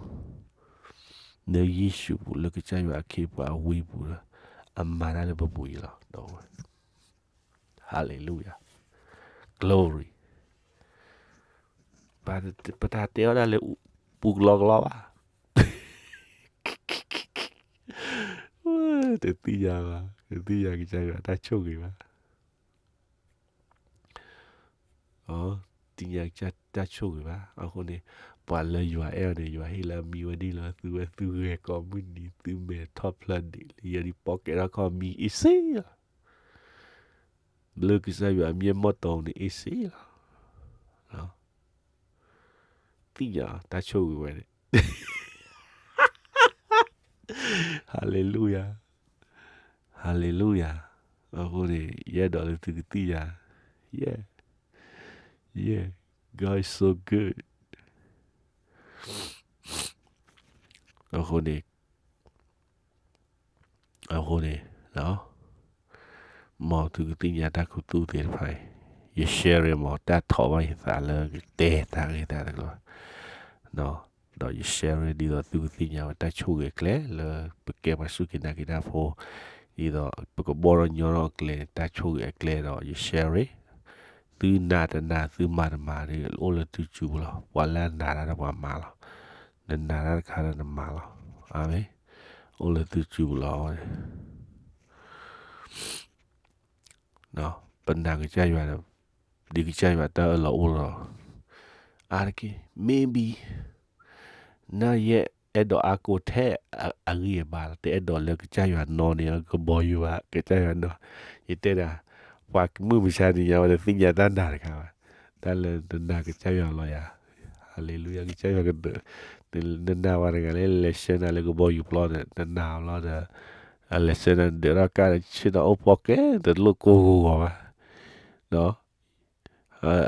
လၢယ့ၣ်ၡူးအပူၤ, လၢကစၢ်ယွၤအခ့အပှၤအဝံအပူၤလၢ အမၤတၢ်လၢပပူၤအံၤလီၤ. ဒီးဝဲ Hallelujah, glory, ပတၢ်တဲအီၣ်ဒၣ်လၢပူၤကလီကလီဘၣ်. တသ့ၣ်ညါဘၣ်, တသ့ၣ်ညါကစၢ်ယွၤတၢ်ဆိၣ်ဂ့ၤဘၣ်. အ, သ့ၣ်ညါကစၢ် တၢ်ဆိၣ်ဂ့ၤဘၣ်. အဃိန့ၣ် ပှၤလၢယွၤအဲၣ်အီၤန့ၣ် ယွၤဟ့ၣ်လၢအမံဝဲဒ်လီၤ သုဝဲသုဂဲၤကိးမုၢ်နံၤ သုမဲာ်ထီၣ်ဖျၢၣ်ဒံးလၢယဲဒ်ပီၣ်ကဲထီၣ်ခီၣ်မံအ့ၣ်စ့လီၤ. လၢကစၢ်ယွၤအမျက်မှောက်တော်န့ၣ် အ့ၣ်စ့လီၤ. သ့ၣ်ညါတၢ်ဆိၣ်ဂ့ၤဝဲန့ၣ် Hallelujah, Hallelujah. အဃိန့ၣ် ယအဲၣ်ဒိးလၢသုကသ့ၣ်ညါ Yeah, yeah, God is so good. အဃိန့ၣ် အဃိန့ၣ် မ်သုကသ့ၣ်ညါတၢ်ခူသူၣ်သ့ၣ်တဖၣ်အံၤ ယ share မ့ၢ်တၢ်ထီၣ်ဘၣ်ယသးလၢကတဲတၢ်ဂ့ၢ်တၢ်တကျိၤ ဒီးယ share ဒ်သိးသုကသ့ၣ်ညါဝဲတၢ်ဆိၣ်ဂ့ၤအကျဲလၢပကဲပှၤစူၢ်က့ၤနာ်က့ၤတၢ်ဖိ ဒ်သိးပကဘီၣ်ထီၣ်ညီထီၣ်အကျဲန့ၣ် တၢ်ဆိၣ်ဂ့ၤအကျဲဒီးယ share သုနာ်တနာ်သုမၤတမၤဒီး အိၣ်လၢသုစုပူၤလီၤ. ပှၤလၢအနာ်တၢ်ဒီးပှၤမၤလီၤ. နနာ်တၢ်တခါဒီးနမၤလီၤ. အၤမ့ၣ်. အိၣ်လၢသုစုပူၤလီၤ. ပနာ်ကစၢ်ယွၤဒီး ဒ်ကစၢ်ယွၤတၢ်အၢၣ်လီၤအိၣ်လီၤ. အါတက့ၢ် maybe နၢ်ယဲအဲၣ်ဒိးအါကိးထဲအဂံၢ်အဘါလီၤ. တအဲၣ်ဒိးလၢကစၢ်ယွၤနီၢ်န့ၢ်ကဘီယူၤဘၣ် ကစၢ်ယွၤနီၢ်. ယတဲဒၣ် ပှၤမုၢ်မဆါတနံၤညါဝဲတသ့ၣ်ညါတၢ်နာ်တခါဘၣ်. တၢ်လၢနနာ်ကစၢ်ယွၤလီၤယၤ. Hallelujah ကစၢ်ယွၤကဒၢး နနာ်ဝဲတဂၤလၢလဲၤဆှၢနၤလၢကဘီယူၤပျီဒီး နနာ်လီၤဒီး အလဲၤဆှၢနၤဒၢးထီၣ်ကါဒီး ဆ့ၣ်နီၤအိၣ်ပီၣ်ကဲ တလိၣ်ကိၢ်ဂီၤဂီၤဘၣ်.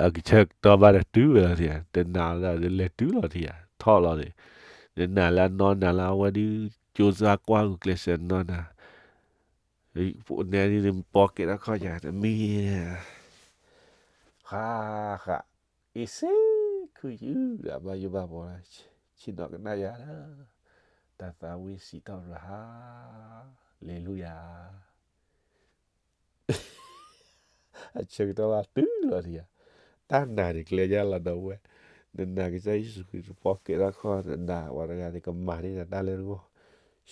အကဆၢကတီၢ်ဘၣ်ဒီးတုၤဝဲလီၤထံဧါ, တနာ်လၢလဲၤတုၤလီၤထံဧါ, ထီၣ်လီၤန့ၣ်, နနာ်လၢအနီၢ်နၤလၢအဝဲဒုး ကၠိစါကွၢ်ဂုာ်ကျဲးစၢးနီၢ်နၤ, နဲဒ်န့ၣ်ပီၣ်ကဲထီၣ်ခီၣ်ယၤ တမံၤ, ဃၣ်ဃၣ်, အ့ၣ်စ့ခုယုၢ် အဘၣ်ယိၣ်ဘၣ်ဘီလၢ ဆ့ၣ်နီၤကနၣ်ယၤလၢ တၢ်သးဝံၣ်စံးထီၣ်ရၤဟါ, လ့လူယၤ အဆၢကတီၢ်ဘၣ်တုၤလီၤထံဧါ, တၢ်နာ်န့ၣ်ကျဲယါလီၤဒီးဝဲ, နနာ်ကစၢ်ယ့ၣ်ၡူးခရံာ်တပီၣ်ကဲထီၣ်ခီၣ် နနာ်ဝဲတဂၤန့ၣ်ကမၤန့ၢ်နတၢ်လၢနဂီၢ်,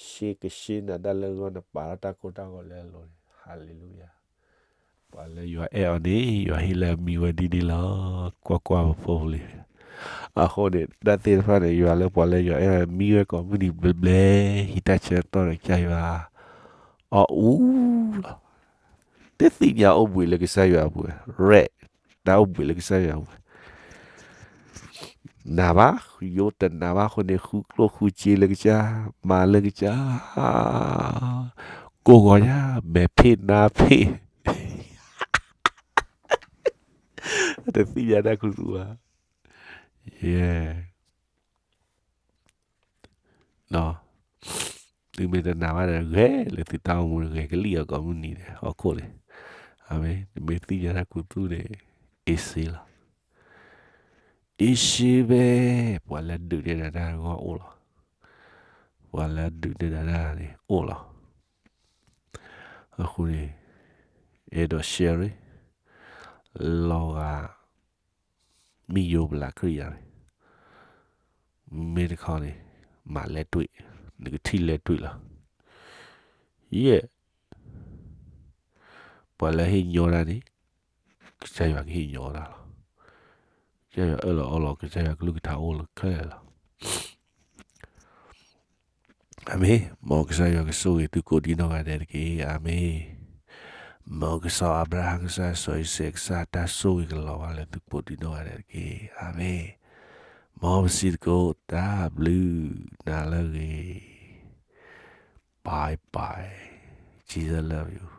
ရှ့ကရှ့နတၢ်လၢနဂီၢ် နပာ်ထီၣ်တၢ်ကိၢ်တၢ်ဂီၤလၢအလိၤန့ၣ်, ဟၤလ့လူယၤ. ပှၤလၢယွၤအဲၣ်အီၤန့ၣ် ယွၤဟ့ၣ်လၢအမံဝဲဒ်န့ၣ်လီၤ. ကွၢ်ကွၢ်ပဖိပလံၤ, အဃိန့ၣ် တၢ်သ့ၣ်တဖၣ်န့ၣ် ယွၤလၢပှၤလၢယွၤအဲၣ်အီၤမံဝဲကိးမုၢ်နံၤဘျဲဘျဲ, ဟံးတၢ်ဆၢကတီၢ်ဒီးကစၢ်ယွၤ အီၣ်အူလီၤ. တသ့ၣ်ညါအိၣ်ဘှံးလၢကစၢ်ယွၤအပူၤ, ရဲၣ်, တၢ်အိၣ်ဘှံးလၢကစၢ်ယွၤအပူၤ, နာ်ဘၣ်, ယိတနာ်ဘၣ်အဃိန့ၣ် ဃုကျိၣ်ဃုစ့လၢကစၢ်, မၤလၢကစၢ်, ကိၢ်ဂီၤယၤ, မဲာ်ဖ့ၣ်နါဖ့ၣ်, တသ့ၣ်ညါတၢ်ခူသူၣ်ဘၣ်. ယဲ သုမ့ၢ်တနာ်ဘၣ်ဒီး ဂဲၤလၢသုတၢ်အိၣ်မူ ဂဲၤကလံၣ်အီၤကိးမုၢ်နံၤန့ၣ် ဟီၣ်ခိၣ်န့ၣ်, အမ့ၢ် နမ့ၢ်သ့ၣ်ညါတၢ်ခူသူၣ်န့ၣ် အ့ၣ်စ့လီၤ. အ့ၣ်စ့ဘဲ, ပှၤလၢဒုးနဲၣ်နၤတၢ်ဂီၢ်အိၣ်လီၤ. ပှၤလၢဒုးနဲၣ်နၤတၢ်န့ၣ်အိၣ်လီၤ. အဃိန့ၣ် အဲၣ်ဒိး share လီၤဂာ် မ့ၢ်ယိၤပလးခရံာ်ယၤန့ၣ်, မ့ၢ်တခီန့ၣ် မၤလဲၤတွံၢ်, နကထံၣ်လဲၤတွံၢ်လီၤ. ယဲၢ်, ပှၤလၢဟ့ၣ်ညီတၢ်န့ၣ် ကစၢ်ယွၤကဟ့ၣ်ညီတၢ်လီၤ. ကစၢ်ယွၤအၢၣ်လီၤအီလီၤ ကစၢ်ယွၤကလုၢ်ကထါအိၣ်လၢခဲလၢာ်လီၤ. အၤမ့ၣ်. မ်ကစၢ်ယွၤကဆိၣ်ဂ့ၤသုကိးဒံနီၢ်ဂၤဒဲးတက့ၢ်. အၤမ့ၣ်. မ်ကစၢ်အၤဘြၤဟၣ်ကစၢ် စီၤအံၤစဲးကစၢ် တၢ်ဆိၣ်ဂ့ၤကလီၤဘၣ်လၢသုကိးဒံနီၢ်ဂၤဒဲးတက့ၢ်. အၤမ့ၣ်. မ်ပစံးသကိး တၢ်ဘျုးနၤလၢအဂ့ၤ. Bye bye. Jesus love you.